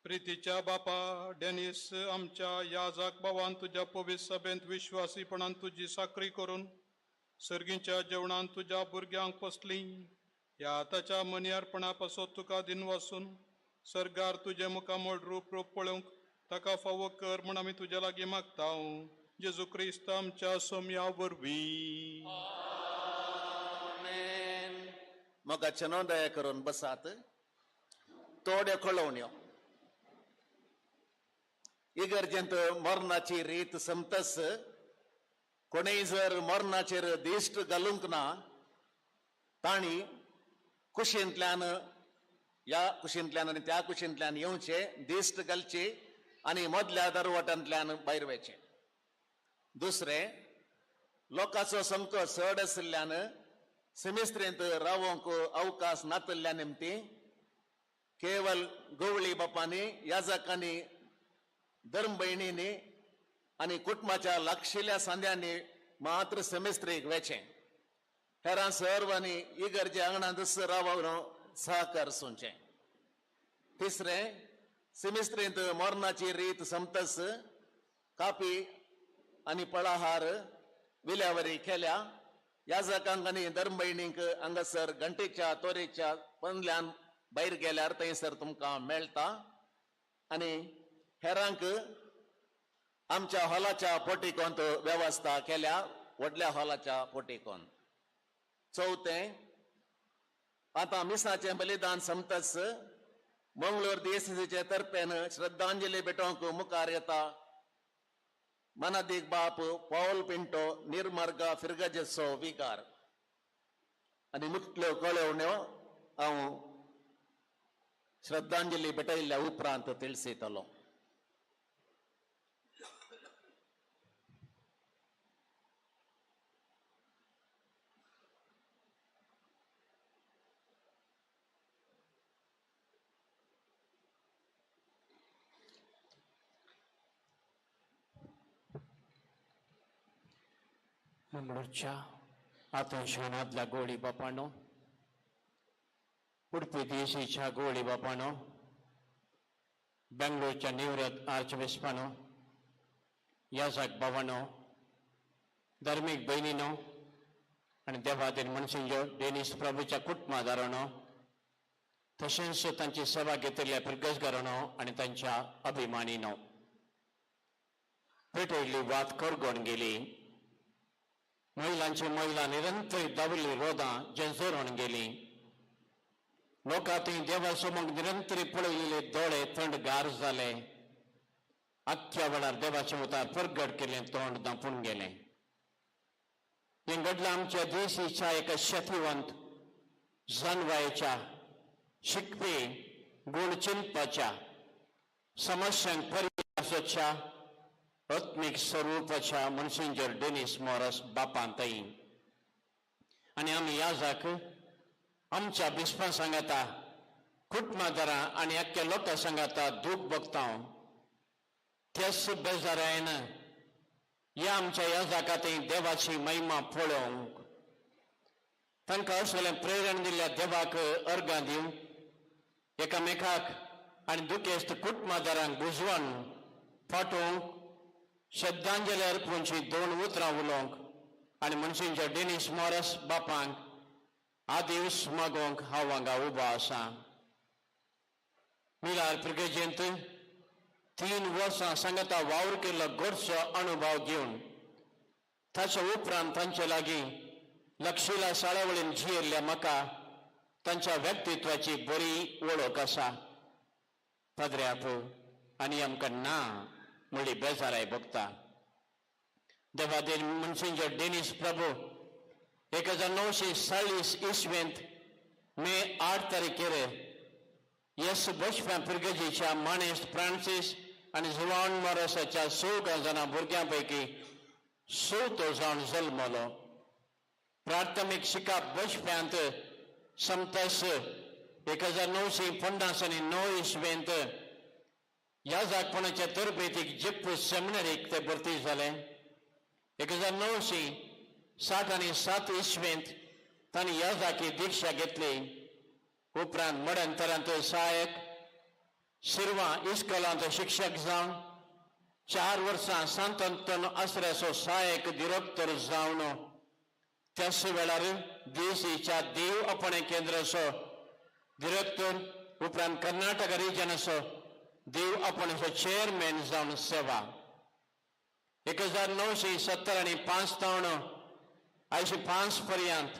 प्रितीच्या बापा डेनिस आमच्या याजाक बाबान तुज्या पवित्र सभेंत विश्वासीपणान तुजी साकरी करून सर्गीच्या जेवणान तुज्या भुरग्यांक पोसली. ह्या ताच्या मनियारपणा पासत तुका दिनवासून सर्गार तुजें मुखामळ रूप रूप पळोवंक ताका फावो कर म्हूण आमी तुज्या लागीं मागता. जेजू क्रिस्त आमच्या सोम्या वरवीं. मोगाचे नोंदया करून बसात. थोड्यो कळोवण्यो. इगर्जेंत मरणाची रीत समतस कोणूय जर मरणाचेर दिश्ट घालूंक ना तांणी कुशींतल्यान ह्या कुशींतल्यान आनी त्या कुशींतल्यान येवचे, दिश्ट घालची आनी मदल्या दरवटांतल्यान भायर वयचें. दुसरें, लोकांचो संको चड आशिल्ल्यान सिमिस्त्रींत रावोंक अवकाश नातिल्ल्या निमती केवल गवळी बापांनी, याजकांनी, धर्म भयणींनी आनी कुटुंबाच्या लागशिल्ल्या सांद्यांनी मात्र सेमिस्त्रीक वेचें. हेरां सर्वांनी इगर्जे आंगणांत रावून सहकार सोंचें. तिसरें, सिमिस्त्रींत मरणाची रीत समतस कापी आनी पळाहार विल्यावरी केल्या. याजकांक आनी धर्म भयणींक हांगासर घंटेच्या तोरेच्या पंदल्यान भायर गेल्यार थंयसर तुमकां मेळटा. आनी हेरांक आमच्या हॉलाच्या पोटिकोंत वेवस्था केल्या, व्हडल्या हॉलाच्या पोटिकोंत. चवथें, आतां मिसाचें बलिदान समतस मंगळूर देसीचे तर्फेन श्रद्धांजली भेटोवंक मुखार येता मनादीक बाप पावल पिंटो निर्मार्गा फिरगजेचो विकार. आनी मुखल्यो कळोवण्यो हांव श्रद्धांजली भेटयल्ल्या उपरांत तिळसयतलो. मंगळूरच्या आतंशनांतल्या गोळी बापानो, उडपी देशीच्या गोळी बापानो, बेंगलोरच्या निवृत्त आर्चबिस्पानो, याजक बाबानो, धार्मीक भयणीनो आनी देवादीन मनसिंजो डेनिस प्रभूच्या कुटुंबादारानो, तशेंच तांची सेवा घेतिल्ल्या पिरगजगारानो आनी तांच्या अभिमानीनो. पेटयल्ली वात करगोवन गेली. महिलांची महिला निरंतर दावली रोदां जेंजोरून गेली. लोकां थंय देवा समोर निरंतर पळयलेले दोळे थंडगार जाले. आख्ख्या वेळार देवाच्या मुखार परगट केलें तोंड दांपून गेलें. हें घडलां आमच्या देशीच्या एका शक्तिवंत जानवायेच्या, शिकपी, गूण चिंतपाच्या, समस्यांक परिहासाच्या आत्मीक स्वरुपाच्या मनसिंजर डेनिस मोरस बापान तई. आनी आमी याजाक आमच्या बिस्पां सांगाता, कुटुंबादारां आनी आख्ख्या लोकां सांगाता दूख भोगता. त्याच बेजारायन ह्या आमच्या याजाका थंय देवाची महिमा पळोवंक तांकां असलें प्रेरण दिल्ल्या देवाक अर्गां दिवंक एकामेकाक आनी दुखेस्त कुटुंबादारांक बुजवण पाठोवंक श्रद्धांजली अर्पूंची दोन उतरां उलोवंक आनी मनशांच्या डेनिस मॉरस बापांक आदिवस मागोवंक हांव हांगा उबो आसा. मिलार प्रिगेजेंत 3 वर्सां सांगाता वावर केल्लो गोडसो अणुभव घेवन ताच्या उपरांत तांचे लागीं लक्षिला शाळावळीन जियेल्ल्या म्हाका तांच्या व्यक्तित्वाची बरी वळख आसा. पाद्र्याप आनी आमकां ना म्हणली बेजाराय भोगता. देवादेन मनसिंजर डेनिस प्रभू 1940 इसवेंत मे 8 तारखेर यस बशप्या पिरगजीच्या माणेस फ्रांसीस आनी जुवान मोरसाच्या 4 जाणां भुरग्यां पैकी 4थो जावन जल्मलो. प्राथमीक शिकाप बशप्यांत समतस 1959 इसवेंत याजकपणाच्या तरबेतीक जिप्प सेमिनरीक ते भरती जाले. 1967 इसवेंत तांणी याजाकी दीक्षा घेतली. उपरांत मडंतरांत सहायक शिरवां इस्कोलांत शिक्षक जावन 4 वर्सां सांत अंतोन आसऱ्याचो सहायक दिरोक्तर जावन त्याच वेळार देशीच्या देव अपणे केंद्राचो दिरेक्टर, उपरांत कर्नाटक रिजनाचो देव अपणेचो चेअरमॅन जावन सेवा. 1970 आनी 5 तावन 85 पर्यंत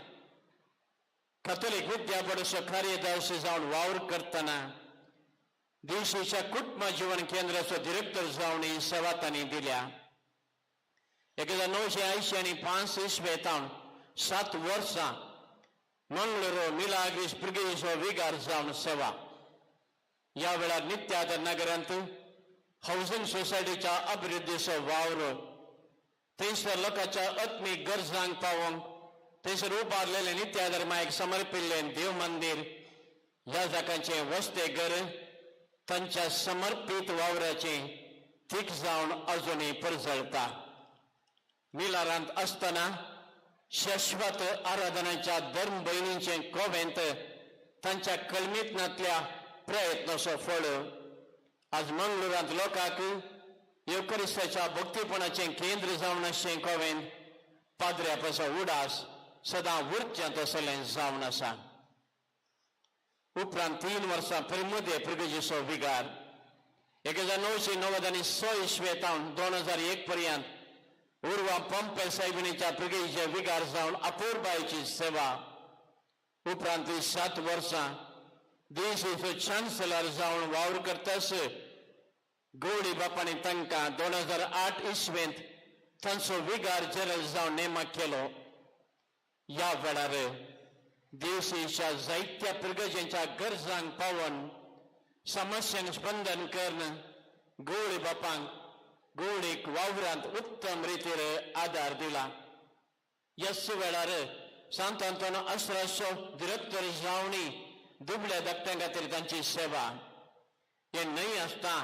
कथोलीक विद्यापीठाचो कार्यदर्शी जावन वावर करतना देशीच्या कुटुंब जीवन केंद्राचो डिरेक्टर जावन ही सेवा तांणी दिल्या. 1980 आनी 5 इसवे तावन 7 वर्सां मंगळुरू मिलाग्रीस पुर्तुगेजीचो विगार जावन सेवा. ह्या वेळार नित्यादर नगरांत हावसिंग सोसायटीच्या अभिवृद्धीचो वावर, थंयसर लोकांच्या आत्मीक गरजांक पावोवंक थंयसर उबारलेलें नित्यादर मायक समर्पिल्लें देव मंदीर, ह्या जाकांचें वस्ते घर तांच्या समर्पीत वावराचें तीख जावन अजुनूय परजळटा. मिलारांत आसतना शाश्वत आराधनाच्या धर्म भयणींचें कोवेंत तांच्या कलमीतनांतल्या प्रयत्नाचो फळ आज मंगळुरांत लोकांक येवकरिस्ताच्या भक्तीपणाचें केंद्र जावन आसचें कोवेंत पाद्र्यापाचो उडास सदां उरचें तसलें जावन आसा. उपरांत 3 वर्सां परिमुदे पुर्तुगेजीचो विगार. 1996 इसवे तावन 2001 पर्यंत उर्वा पंपे सायबिणीच्या पुर्तुगेजीचे विगार जावन अपूर्बायची सेवा. उपरांत 7 वर्सां देशीचो चान्सलर जावन वावर करतास गोडी बापांनी तांकां 2008 इसवेंत तांचो विगार जनरल जावन नेमक केलो. ह्या वेळार देशीच्या जायत्या पुर्तुगेजांच्या गरजांक पावोवन समस्यांक स्पंदन करून गोडी बापांक गोडीक वावरांत उत्तम रितीर आदार दिला. ह्याच वेळार सांत अंतोन आसराचो दिरेक्टर जावनी दुबळ्या धाकट्यां खातीर तांची सेवा. हें न्हय आसता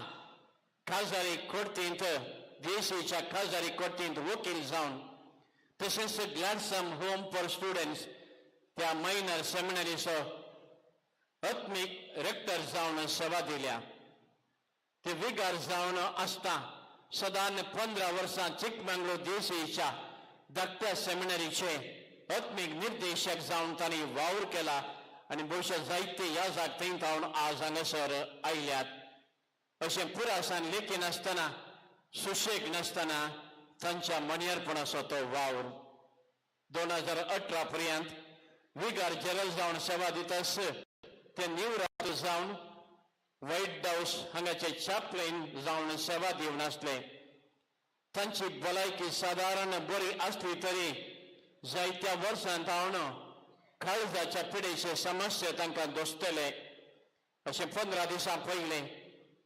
काजारी कोर्तींत देशीच्या काजारी कोर्तींत वकील जावन तशेंच ग्लॅडसम होम फॉर स्टुडंट्स त्या मायनर सेमिनरीचो आत्मीक रेक्टर जावन सेवा दिल्या. ते विगार जावन आसता सदां 15 वर्सां चिकमंगळूर देशीच्या धाकट्या सेमिनरीचे आत्मीक निर्देशक जावन तांणी वावर केला आनी भविश्य जायते ह्या जाग थंय तावन आज हांगासर आयल्यात. अशें पुरासान लेखी नासतना सुशेग नासतना तांच्या मनियरपणाचो तो वावर 2018 पर्यंत विगार जनरल जावन सेवा दितास ते निवृत्त जावन व्हायट हावस हांगाचे चॅपलेन जावन सेवा दिवन आसले. तांची भलायकी सादारण बरी आसली तरी जायत्या वर्सां तावन काळजाच्या पिडेचे समस्या तांकां दोसतले. अशें 15 दिसां पयलें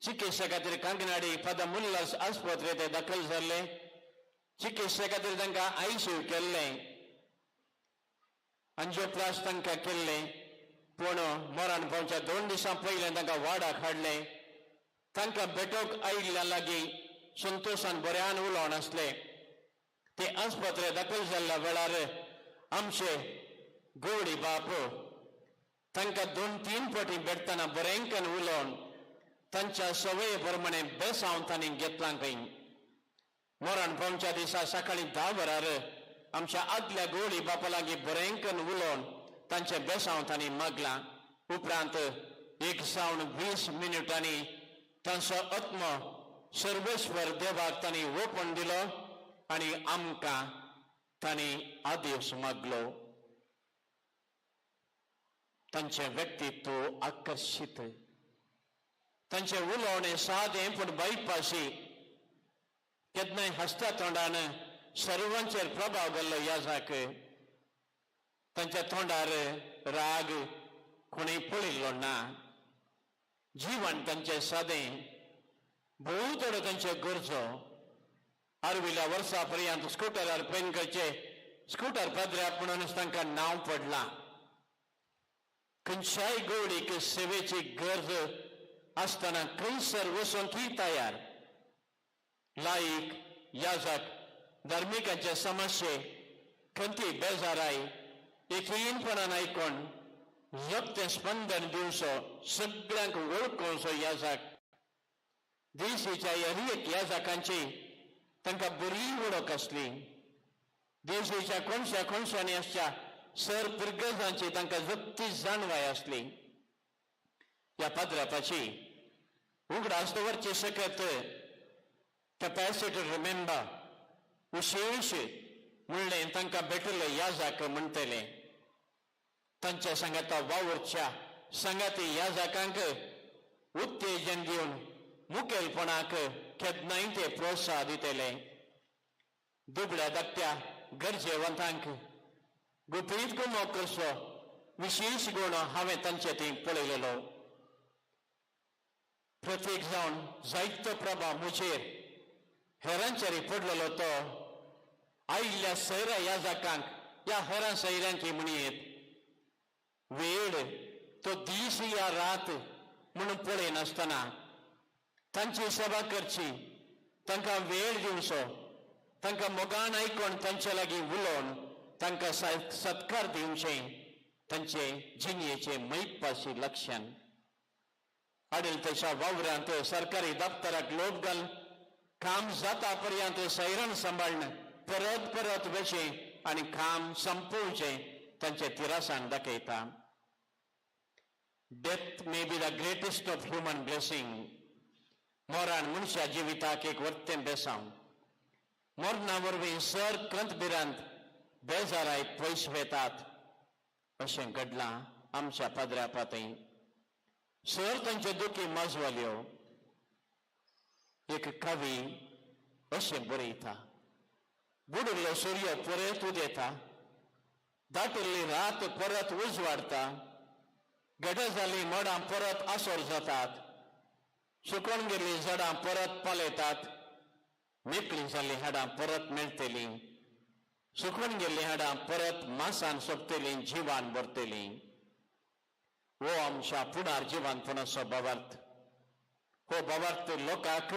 चिकित्से खातीर कांकनाडी फादर मुल्लास आस्पत्रेंत ते दाखल जाल्ले. चिकित्से खातीर तांकां आयसीयू केल्लें, अंजियोप्लास्ट तांकां केल्लें, पूण मरण पावच्या 2 दिसां पयलें तांकां वार्डाक हाडलें. तांकां भेटोवंक आयिल्ल्या लागीं संतोशान बऱ्यान उलोवन आसले. ते आस्पत्रे दाखल जाल्ल्या वेळार आमचे गोडी बाप तांकां 2-3 फावटी भेटतना बरेंकन उलोवन तांच्या सवये प्रमाणे बेसांव तांणी घेतलां खंय. मरण पावच्या दिसा सकाळीं 10 वरार आमच्या आदल्या गोडी बापा लागीं बरेंकन उलोवन तांचे बेसांव तांणी मागलां. उपरांत 1:20 तांचो आत्मो सर्वेश्वर देवाक तांणी ओपण दिलो आनी आमकां तांणी आदेश मागलो. तांचें व्यक्तित्व आकर्शीत, तांचें उलोवणें सादें पूण बायपाशी, केन्नाय हांसत्या तोंडान सर्वांचेर प्रभाव घाल्लो ह्या जाक. तांच्या तोंडार राग कोणूय पळयल्लो ना. जीवन तांचें सादें, भोव थोड्यो तांच्यो गरजो. आर्विल्ल्या वर्सा पर्यंत स्कुटरार पेन करचे स्कुटर पाद्र्याप म्हणूनच तांकां नांव पडलां. खंयच्याय गोडीक सेवेची गरज आसतना खंयसर वचूंक ही तयार. लायक याजक धार्मिकांचे समस्ये खंती बेजाराय एकीनपणान आयकोन जगतें स्पंदन दिवचो सगळ्यांक वळखोवचो याजक. देशीच्या हर एक याजकांची तांकां बरी वळख आसली. देशीच्या कोनशा कोनशांनी आसच्या सर पिरगजांची तांकां जगती जाणवाय आसली. ह्या पाद्रापाची उगडास दवरची शकत कॅपॅसिटी रिमेंबर विशेश म्हणलें तांकां भेटले याजक म्हणटले. तांच्या सांगाता वावुरच्या सांगाती याजकांक उत्तेजन दिवन मुखेलपणाक केन्नाय ते प्रोत्साह दितले. दुबळ्या धाकट्या गरजेवंतांक गुपीत गुमो करचो विशेश गुण हांवें तांचे थंय पळयलेलो. प्रत्येक जावन जायतो प्रभाव म्हजेर हेरांचेर पडलेलो तो आयिल्ल्या सैऱ्या याजकांक ह्या हेरां सैऱ्यांक म्हणयेत वेळ तो दीस या रात म्हणून पळयनासतना तांची सेवा करची, तांकां वेळ दिवचो, तांकां मोगान आयकोन तांचे लागीं उलोवन तांकां सत्कार दिवचे, तांचे जिणयेचे मैपाशी लक्षण. आडलतेच्या वावरांत सरकारी दप्तराक लोभ घाल काम जाता पर्यंत सैरण सांबाळण परत परत वचें आनी काम संपोवचें तांचे तिरासान दाखयता. Death may be the greatest of human blessing. मरण मनशा जिविताक एक वर्तें बेसांव. मरणा वरवीं सर कंत भिरांत बेजाराय पयस वेतात अशें घडलां आमच्या पाद्र्या पातय. सर तांच्यो दुखी माजवाल्यो. एक कवी अशें बरयता, बुडिल्लो सूर्य परत उदेता, दाटिल्ली रात परत उजवाडता, गडे जाल्लीं मोडां परत आसोर जातात, सुकून गेल्लीं झाडां परत पालयतात, मेकळीं जाल्लीं हाडां परत मेळटलीं, सुकून गेल्लीं हाडां परत मासान सोंपतलीं, जिवान भरतलीं. हो आमच्या फुडार जिवानपणाचो भावार्थ. हो भावार्थ लोकांक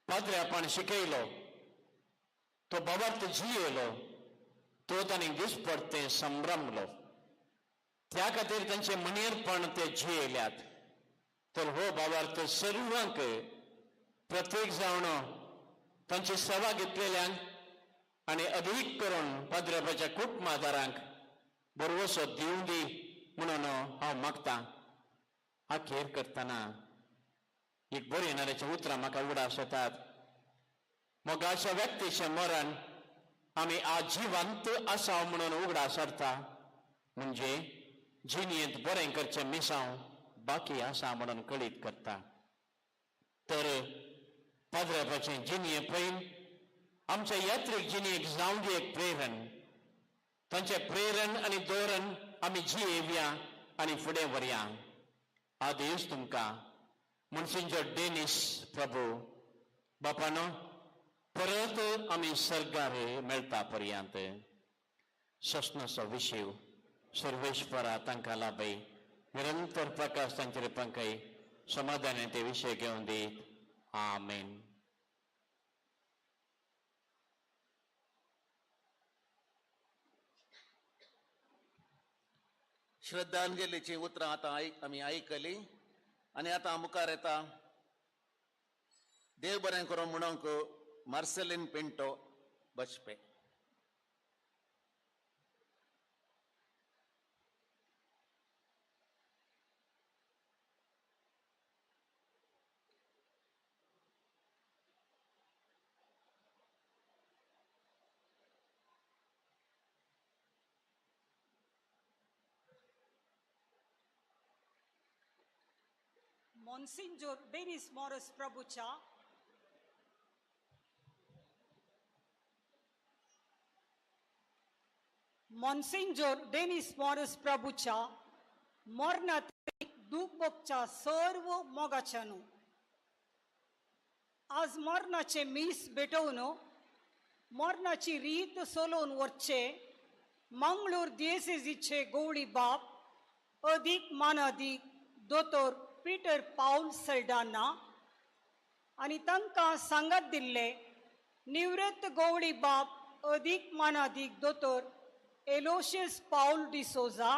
पाद्र्यापण शिकयलो, तो भावार्थ जियेलो, तो तांणी दिसपडतें संभ्रमलो. त्या खातीर तांचे मनेरपण ते जियेल्यात. तर हो भावार्थ सर्वांक प्रत्येक जावन तांची सेवा घेतलेल्यांक आनी अदीक करून पाद्र्यापाच्या कुटुंबादारांक बरवसो दिवं दी म्हणून हांव मागतां. अखेर करतना एक बरी येणाऱ्याची उतरां म्हाका उडास येतात. मोगाच्या व्यक्तीचें मरण आमी आज जिवंत आसा म्हणून उगडास हाडटा, म्हणजे जिणेंत बरें करचें मिसांव बाकी आसा म्हणून कळीत करता. तर पाद्र्यापाचें जिणें पळयन आमच्या यात्रीक जिणेक जावं दी एक प्रेरण. तांचें प्रेरण आनी धोरण आमी जियेवया आनी फुडें व्हरया. आदेश तुमकां मनसिंजर डेनिस प्रभू बापानो परत आमी सर्गार मेळटा पर्यंत सस्नाचो विशीव सर्वेश्वरा तांकां लाभय, निरंतर प्रकाश तांचेर पंकय, समाधान ते विशय घेवन दीत. आमेन. श्रद्धांजलीची उतरां आतां आमी आयकली आनी आतां मुखार येता देव बरें करूं म्हणूंक मार्सेलीन पिंटो बजपे. मोन्सिंजोर डेनिस मॉरस प्रभूच्या मोन्सिंजोर डेनिस मॉरस प्रभूच्या मरणात दूख भोगच्या सर्व मोगाच्यानू आज मरणाचे मीस भेटोवन मरणाची रीत सोलोवन वरचे मंगळूर दियेसेजीचे गोवळी बाप अदीक मानादीक दोतोर पीटर पावल सल्डाना आनी तांकां सांगात दिल्ले निवृत्त गोवळी बाप अदीक मानादीक दोतोर एलोशियस पावल डिसोजा,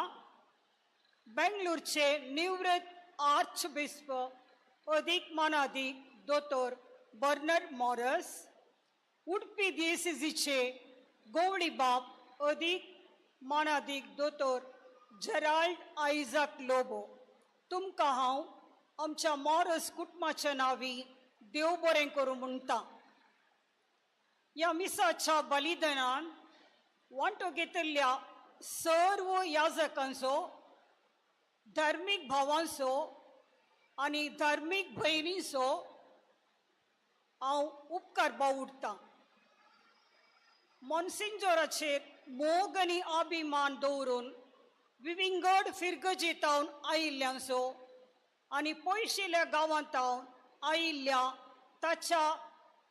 बेंगलोरचे निवृत्त आर्च बिस्प अदीक मानादीक दोतोर बर्नर मॉरस, उडपी दियेसेजीचे गोवळी बाप अदीक मानादीक दोतोर जेराल्ड आयझाक लोबो, तुमकां हांव आमच्या मॉरस कुटुंबाच्या नांवी देव बरें करूं म्हणटा. ह्या मिसाच्या बलिदानान वांटो घेतिल्ल्या सर्व याजकांचो, धार्मीक भावांचो आनी धार्मीक भयणींचो हांव उपकार बावुडटां. मोन्सिंजोराचेर मोग आनी अभिमान दवरून विविंगड फिरगजेतावन आयिल्ल्यांचो आनी पयशिल्ल्या गांवांतावन आयिल्ल्या ताच्या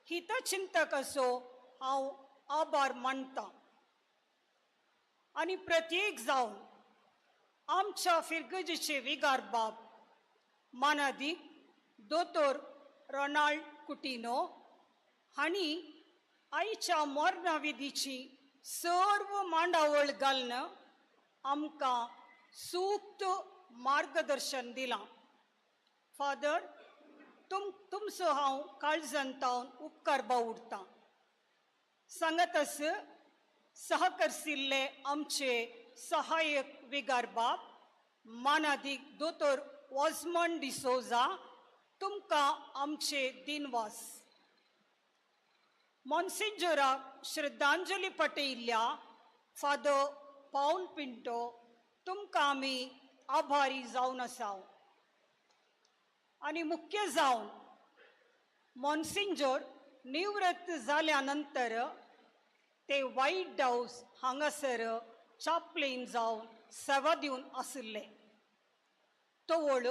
हितचिंतकाचो हांव आभार मानतां. आनी प्रत्येक जावन आमच्या फिरगजेचे विगार बाब मानादीक दोतोर रोनाल्ड कुटिनो हांणी आईच्या मरणाविधीची सर्व मांडावळ घालून आमकां सूक्त मार्गदर्शन दिलां. फादर, तुमचो हांव काळजान तावन उपकार बावुडटां. सांगतस सहकरसिल्ले आमचे सहायक विगार बाब मानादीक दोतोर ऑजमंड डिसोजा, तुमकां आमचे दिनवास. मोन्सिंजोराक श्रद्धांजली पटयिल्ल्या फादर पावल पिंटो, तुमकां आमी आभारी जावन आसाव. आनी मुख्य जावन मोन्सिंजोर निवृत्त जाल्या नंतर ते व्हायट हावस हांगासर चापलेन जावन सेवा दिवन आशिल्ले. तवळ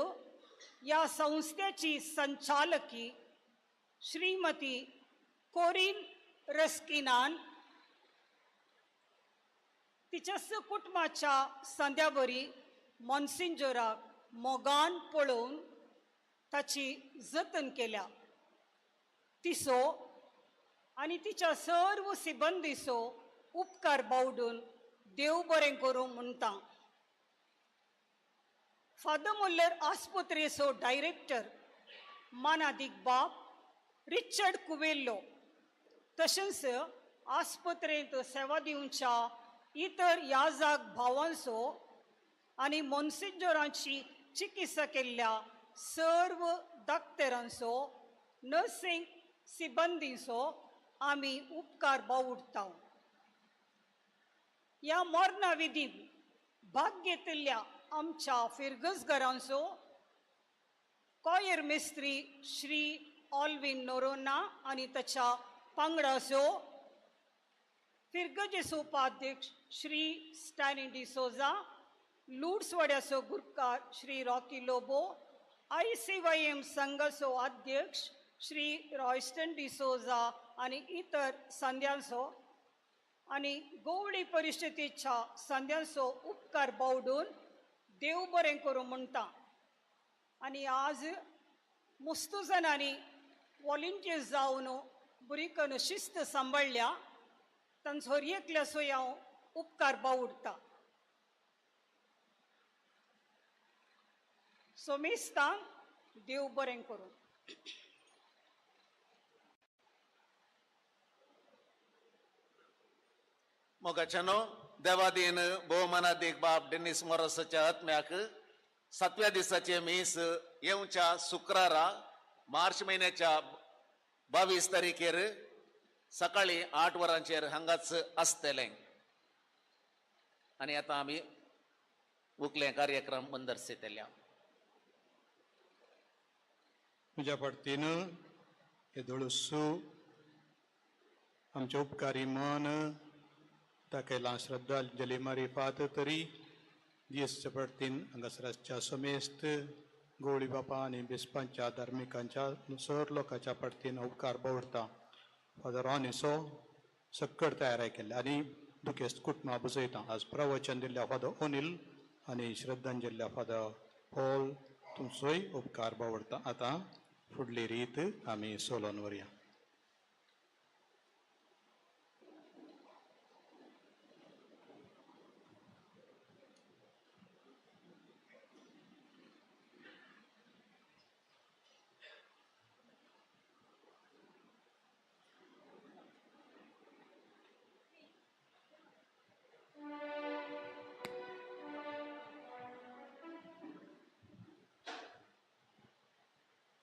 ह्या संस्थेची संचालकी श्रीमती कोरीन रस्किनान तिच्या कुटुंबाच्या संद्यावरी मोन्सिंजोराक मोगान पळोवन ताची जतन केल्या. तिचो आनी तिच्या सर्व सिबंदीचो उपकार बावडून देव बरें करूं म्हणटा. फादर मुल्लर आस्पत्रेचो डायरेक्टर मानादीक बाब रिचर्ड कुवेल्लो, तशेंच आस्पत्रेंत सेवा दिवच्या इतर याजाक भावांचो आनी मोन्सिंजोरांची चिकित्सा केल्ल्या सर्व डाक्टरांचो, नर्सिंग सिबंदींचो आमी उपकार बावुडटा. ह्या मरणा विधींत भाग घेतिल्ल्या आमच्या फिरगजघरांचो कॉयर मिस्त्री श्री ऑल्विन नोरोना आनी ताच्या पांगडाचो, फिरगजेचो उपाध्यक्ष श्री स्टॅनी डिसोजा, लुड्सवाड्याचो गुरकार श्री रॉकी लोबो, ICYM संघाचो अध्यक्ष श्री रॉयस्टन डिसोजा आनी इतर संद्यांचो आनी गोवळी परिशदेच्या संद्यांचो उपकार बावडून देव बरें करूं म्हणटा. आनी आज मुस्तुजनांनी वॉलंटियर्स जावन बरी करून शिस्त सांबाळ्ळ्या, तांचो हर एकल्याचो हांव उपकार बावुडटा. सोमेस्तांक देव बरें करूं. मोगाच्यानो, देवादीन भोवमानादीक बाब डेनिस मोरसाच्या आत्म्याक सातव्या दिसाचे मीस येवच्या शुक्रारा मार्च म्हयन्याच्या 22 तारखेर सकाळी 8 वरांचेर हांगाच आसतलें. आनी आतां आमी उकले कार्यक्रम मंदरसेतल्या. म्हज्या फाटतीन येदोळसू आमचे उपकारी मन दाखयलां श्रद्धांजली मारिफात तरी दियेसच्या फाटतीन हांगासराच्या समेस्त गोवळी बापा आनी बिस्पांच्या धार्मिकांच्या सर लोकांच्या फाटतीन उपकार बावडटा. फादर ऑनिसो सक्कड तयार केल्ले आनी दुखेस्त कुटुंबा बसयता. आज प्रवचन दिल्ल्या फादर ओनील आनी श्रद्धांजली फादर पॉल तुमचोय उपकार बावडटा. आतां फुडली रीत आमी सोलोन व्हरया.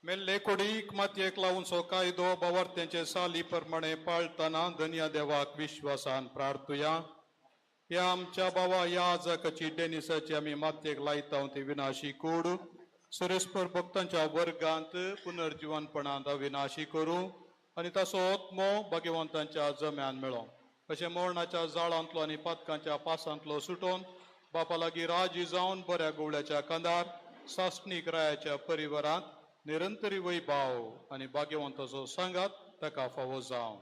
मेल्ले कोडीक मातयेक लावचो कायदो बावार्थ्यांचे साली प्रमाणे पाळतना धनया देवाक विश्वासान प्रार्थुया. ह्या आमच्या बाबा याजकाची डेनिसाची आमी मातयेक लायता ती विनाशी कूड सुरेस्पर भक्तांच्या वर्गांत पुनर्जिवनपणांत अविनाशी करूं आनी ताचो आत्मो भाग्यवंतांच्या जम्यान मेळो. अशें मरणाच्या जाळांतलो आनी पातकांच्या पासांतलो सुटोवन बापा लागीं राजी जावन बऱ्या गोवळ्याच्या कांदार सासणीक रायाच्या परिवारांत निरंतरी वैभाव आनी भाग्यवंताचो सांगात ताका फावो जावं.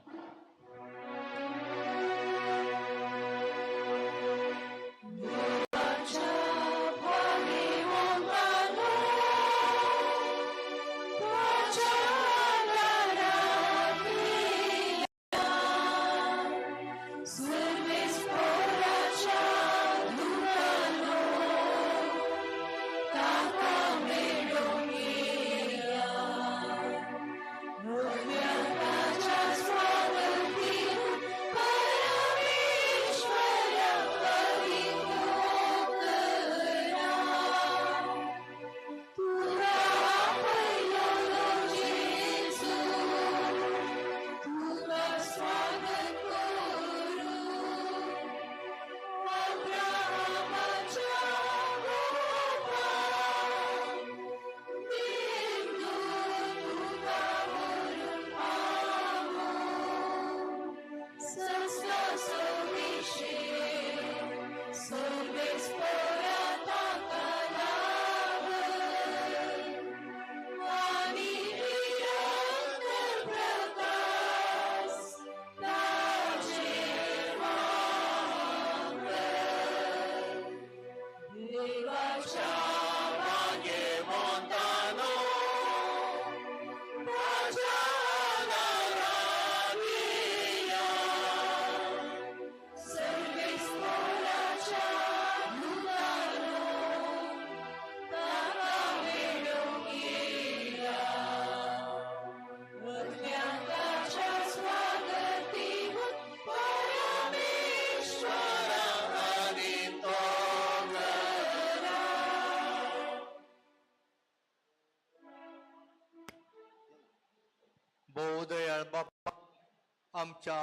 आमच्या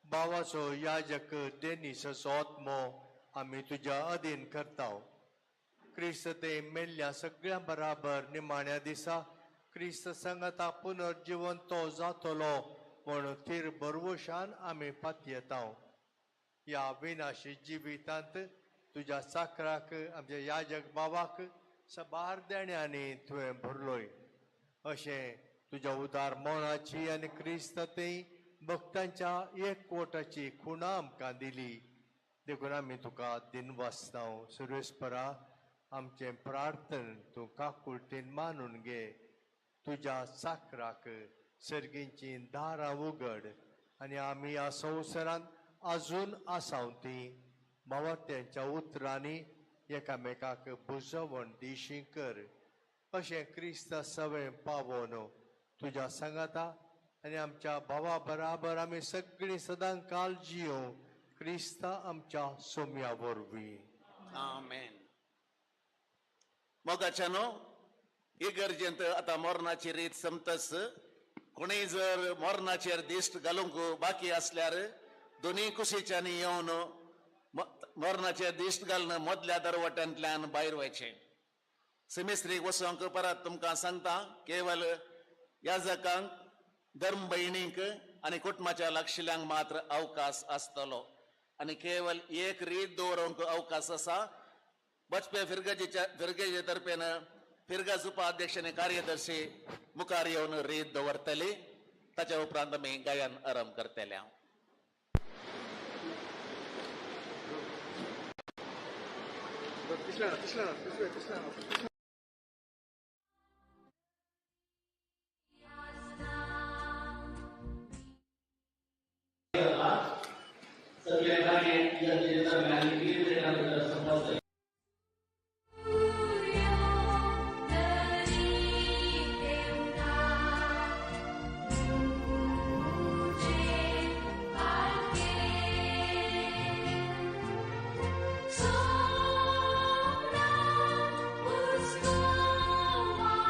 भावाचो याजक डेनिसाचो आत्मो आमी तुज्या अधीन करता. क्रिस्त ते मेल्ल्या सगळ्या बराबर निमाण्या दिसा क्रिस्त संगता पुनर्जिवन तो जातलो म्हूण थीर भरवशान आमी पातयेता. ह्या विनाशी जिवितांत तुज्या चाकराक आमच्या याजक बाबाक सबार देण्यांनी तुवें भरलोय. अशें तुज्या उदार मनाची आनी क्रिस्त ते भक्तांच्या एकवटाची खुणा आमकां दिली देखून आमी तुका दिनवासताव. सुरेशपरा आमचें प्रार्थन तूं काकुळटेन मानून घे. तुज्या चाकराक सर्गींची दारां उगड आनी आमी ह्या संवसारांत आजून आसाव ती भावार्थ्यांच्या उतरांनी एकामेकाक बुजवण दिशी कर. अशें क्रिस्ता सवें पावोन तुज्या सांगाता आनी आमच्या भावा बराबर आमी सगळीं सदां काल जियों क्रिस्ता आमच्या सोम्या वरवीं. आमेन. मोगाच्यानो इगर्जेंत आतां मरणाची रीत समतस कोणीय जर मरणाचेर दिश्ट घालूंक बाकी आसल्यार दोनूय कुशीच्यांनी येवन मरणाचेर दिश्ट घालून मदल्या दरवट्यांतल्यान भायर वयचें. सिमेस्त्रीक वचोंक परत तुमकां सांगता केवल याजकांक धर्म भयणींक आनी कुटुंबाच्या लागशिल्ल्यांक मात्र अवकाश आसतलो आनी केवल एक रीत दवरूंक अवकाश आसा. बचपे फिरगजेच्या फिरगेजे तर्फेन फिरगज उपाध्यक्ष आनी कार्यदर्शी मुखार येवन रीत दवरतली. ताच्या उपरांत आमी गायन आरंभ करतले. Sombra buscou a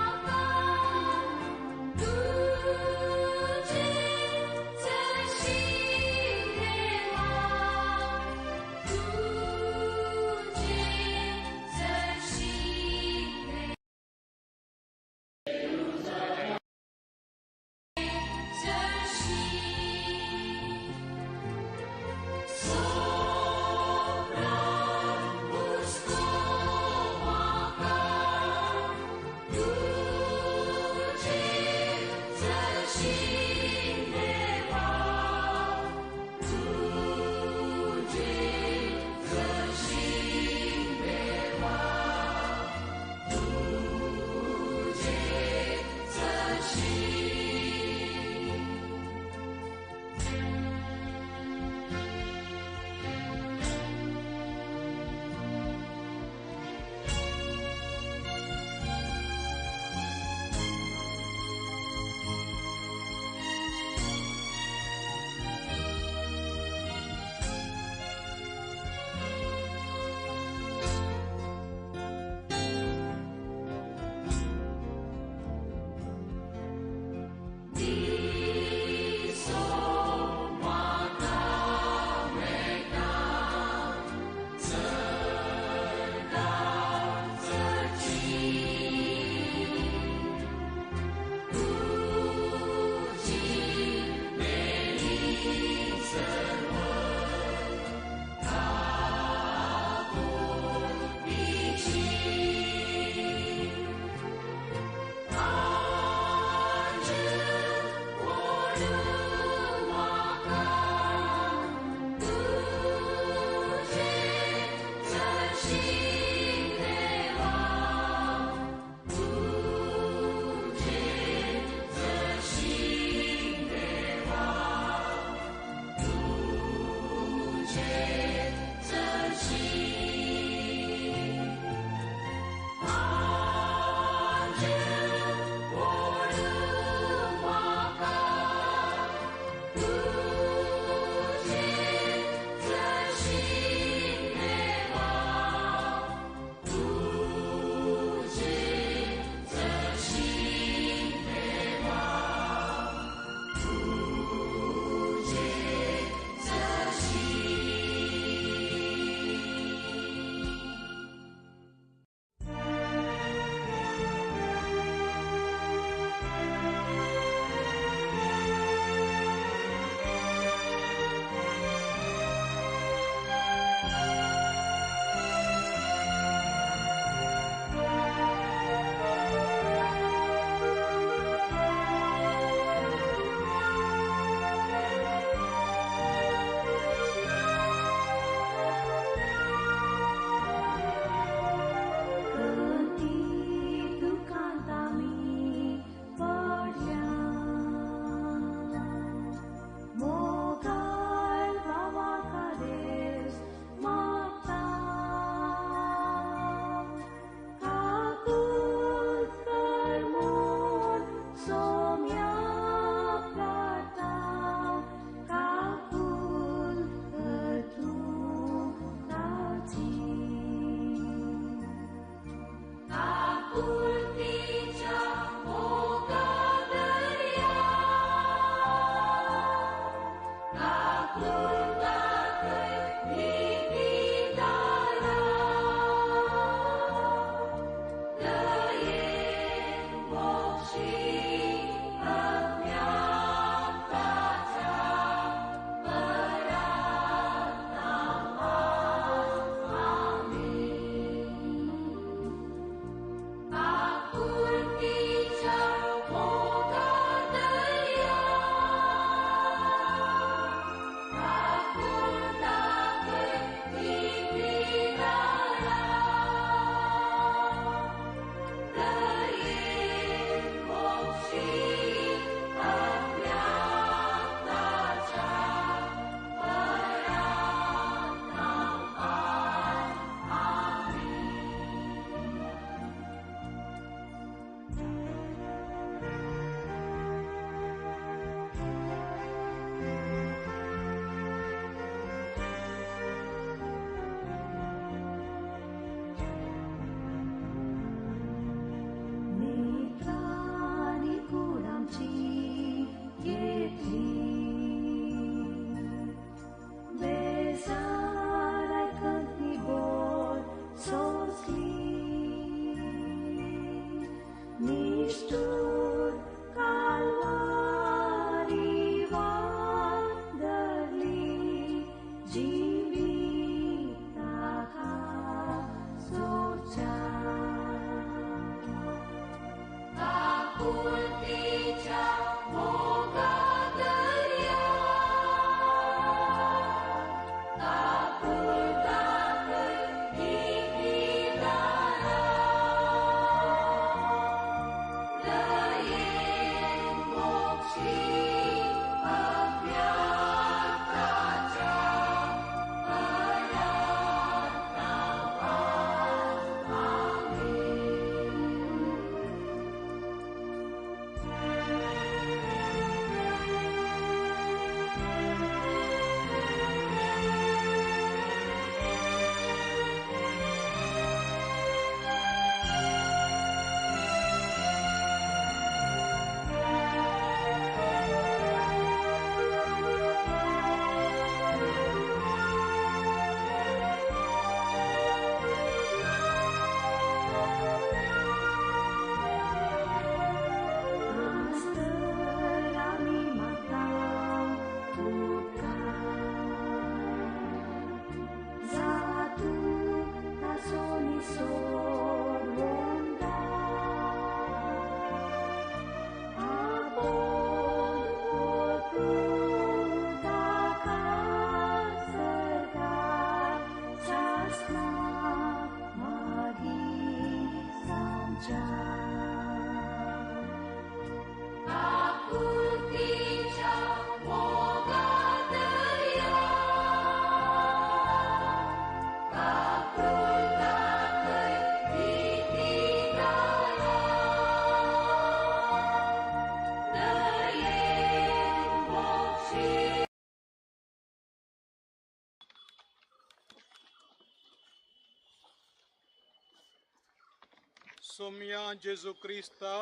सोम्या जेजू क्रिस्ता,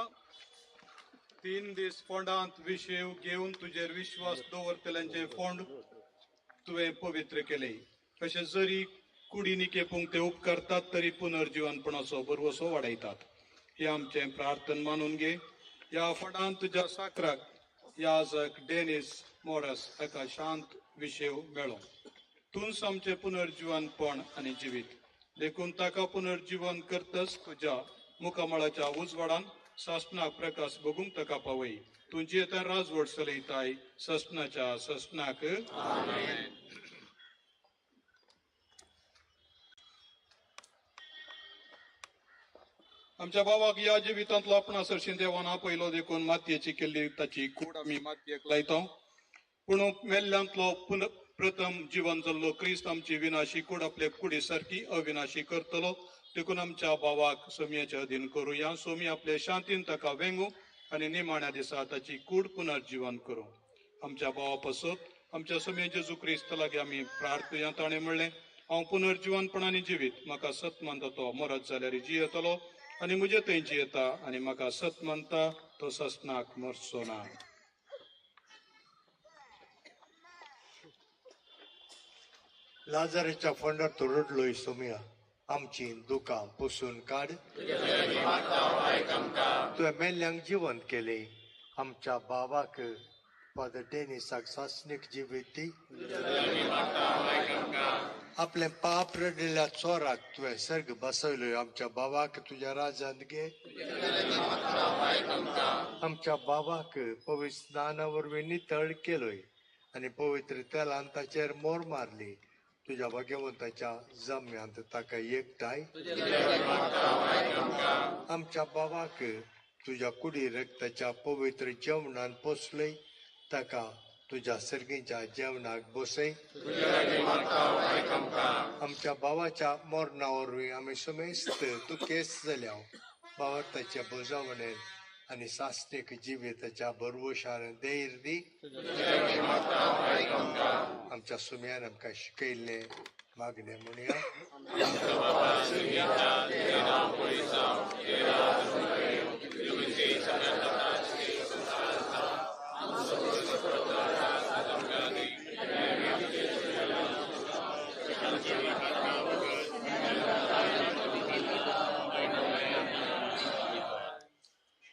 3 दीस फोंडांत विशेव घेवन तुजेर विश्वास दवरतल्यांचे फोंड तुवें पवित्र केले. अशें जरी कुडीनी केपूंक ते उपकारतात तरी पुनर्जीवनपणाचो भरवसो वाडयतात. हे आमचें प्रार्थन मानून घे. ह्या फोंडांत तुज्या साकराक याजक डेनिस मोरस हाका शांत विशेव मेळो. तूंच आमचें पुनर्जीवनपण आनी जिवीत, देखून ताका पुनर्जीवन करतच तुज्या मुखामळाच्या उजवाडान सासणाक प्रकाश भोगूंक ताका पावय. तूं जियेता राजवट चलयताय ससनाच्या ससनाक. आमच्या बाबाक ह्या जिवितांतलो आपणा सरशीं देवान आपयलो, देखून मातयेची केल्ली ताची कूड आमी मातयेक लायता. पूण मेल्ल्यांतलो प्रथम जिवन जाल्लो क्रिस्त आमची विनाशी कूड आपले कुडी सारकी अविनाशी करतलो. देखून आमच्या बाबाक सोमयाचे अधीन करुया. सोमी आपले शांतीन ताका वेंगू आनी निमाण्या दिसा ताची कूड पुनर्जीवन करूं. आमच्या भावा पासत आमच्या सोमया जेजू क्रिस्त लागीं आमी प्रार्थुया. ताणें म्हणलें, हांव पुनर्जीवनपणान जिवीत, म्हाका सत मानता तो मरत जाल्यार जियेतलो आनी म्हजे थंय जियेता, आनी म्हाका सत मानता तो ससनाक मरचो ना. लाजाराच्या फोंडार तो रडलोय सोम्या, आमची दुकां पुसून काड. तुवें मेल्ल्यांक जिवंत केले. आमच्या बाबाक फादर डेनिसाक सासणीक जिवीत दी. आपलें पाप रडिल्ल्या चोराक तुवें सर्ग बसयलोय. आमच्या बाबाक तुज्या राजांत घे. आमच्या बाबाक पवित्र स्नाना वरवीं नितळ केलोय आनी पवित्र तेलान ताचेर मोर मारली. तुज्या भाग्यवंताच्या जम्यांत ताका एकठांय. आमच्या बाबाक तुज्या कुडी रक्ताच्या पवित्र जेवणान पोसलय. ताका तुज्या सर्गीच्या जेवणाक बसय. आमच्या बाबाच्या मरणा वरवीं आमी समेस्त दुखेस्त जाल्या. बाबा ताच्या बोजावणेन आनी सासणीक जिविताच्या भरवशान धैर्य दी. आमच्या सुम्यान आमकां शिकयल्लें मागणें म्हणया.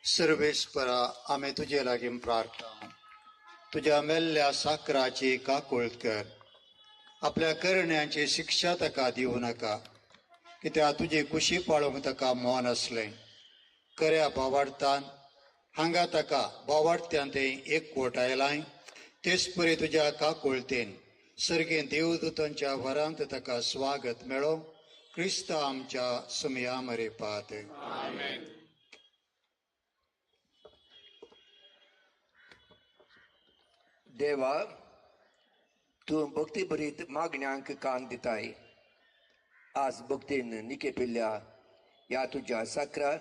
सर्वेस्परा, आमी तुजे लागीं प्रार्थना. तुज्या मेल्ल्या साकराची काकूळत कर. आपल्या करण्यांची शिक्षा ताका दिवं नाका, कित्याक तुजी कुशी पाळोवंक ताका मन आसलें. खऱ्या भावार्थान हांगा ताका भावार्थ्यान तें एकवट आयलां. तेच परी तुज्या काकुळतेन सर्गें देवदूतांच्या वरांत ताका स्वागत मेळो. क्रिस्त आमच्या सुमया मरेपात. देवा, तूं भक्ती भरीत मागण्यांक कान दिताय. आज भक्तीन निकेपिल्ल्या ह्या तुज्या साकरा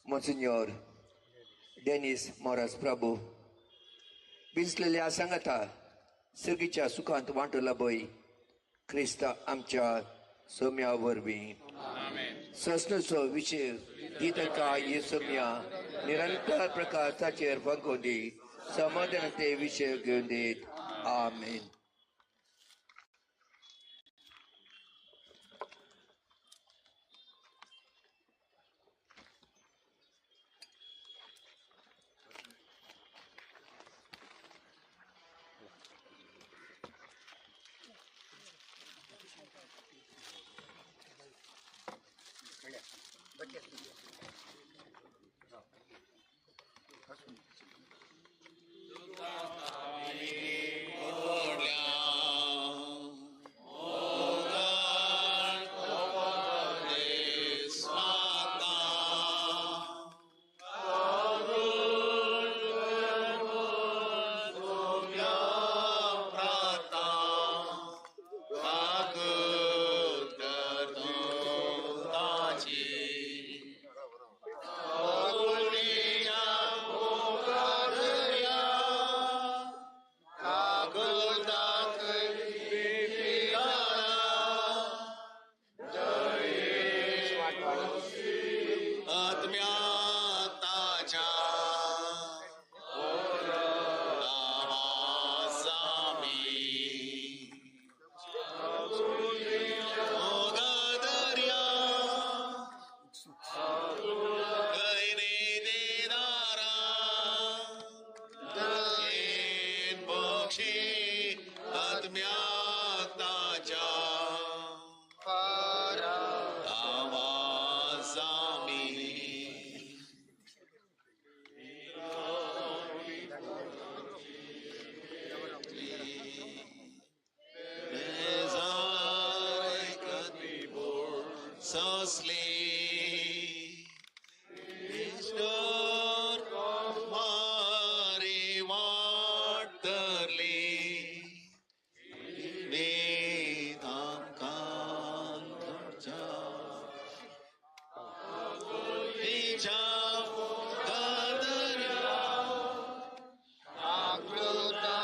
मोन्सिन्योर डेनिस मोरास प्रभू बिजलेल्या सांगाता सर्गीच्या सुखांत वांटोला बय क्रिस्ता आमच्या सोम्या वरवीं. ससनचो विशय दी ताका हे सोम्या निरंतर प्रकाश ताचेर फांकोवन दी. समाधान ते विशय घेवन दीत. आमेन. Lord. आत्म्याक ताच्या आवाजामी. Sosli Ishtar Mari Waterli Vedam Kantarja Nija Kadarya Akruta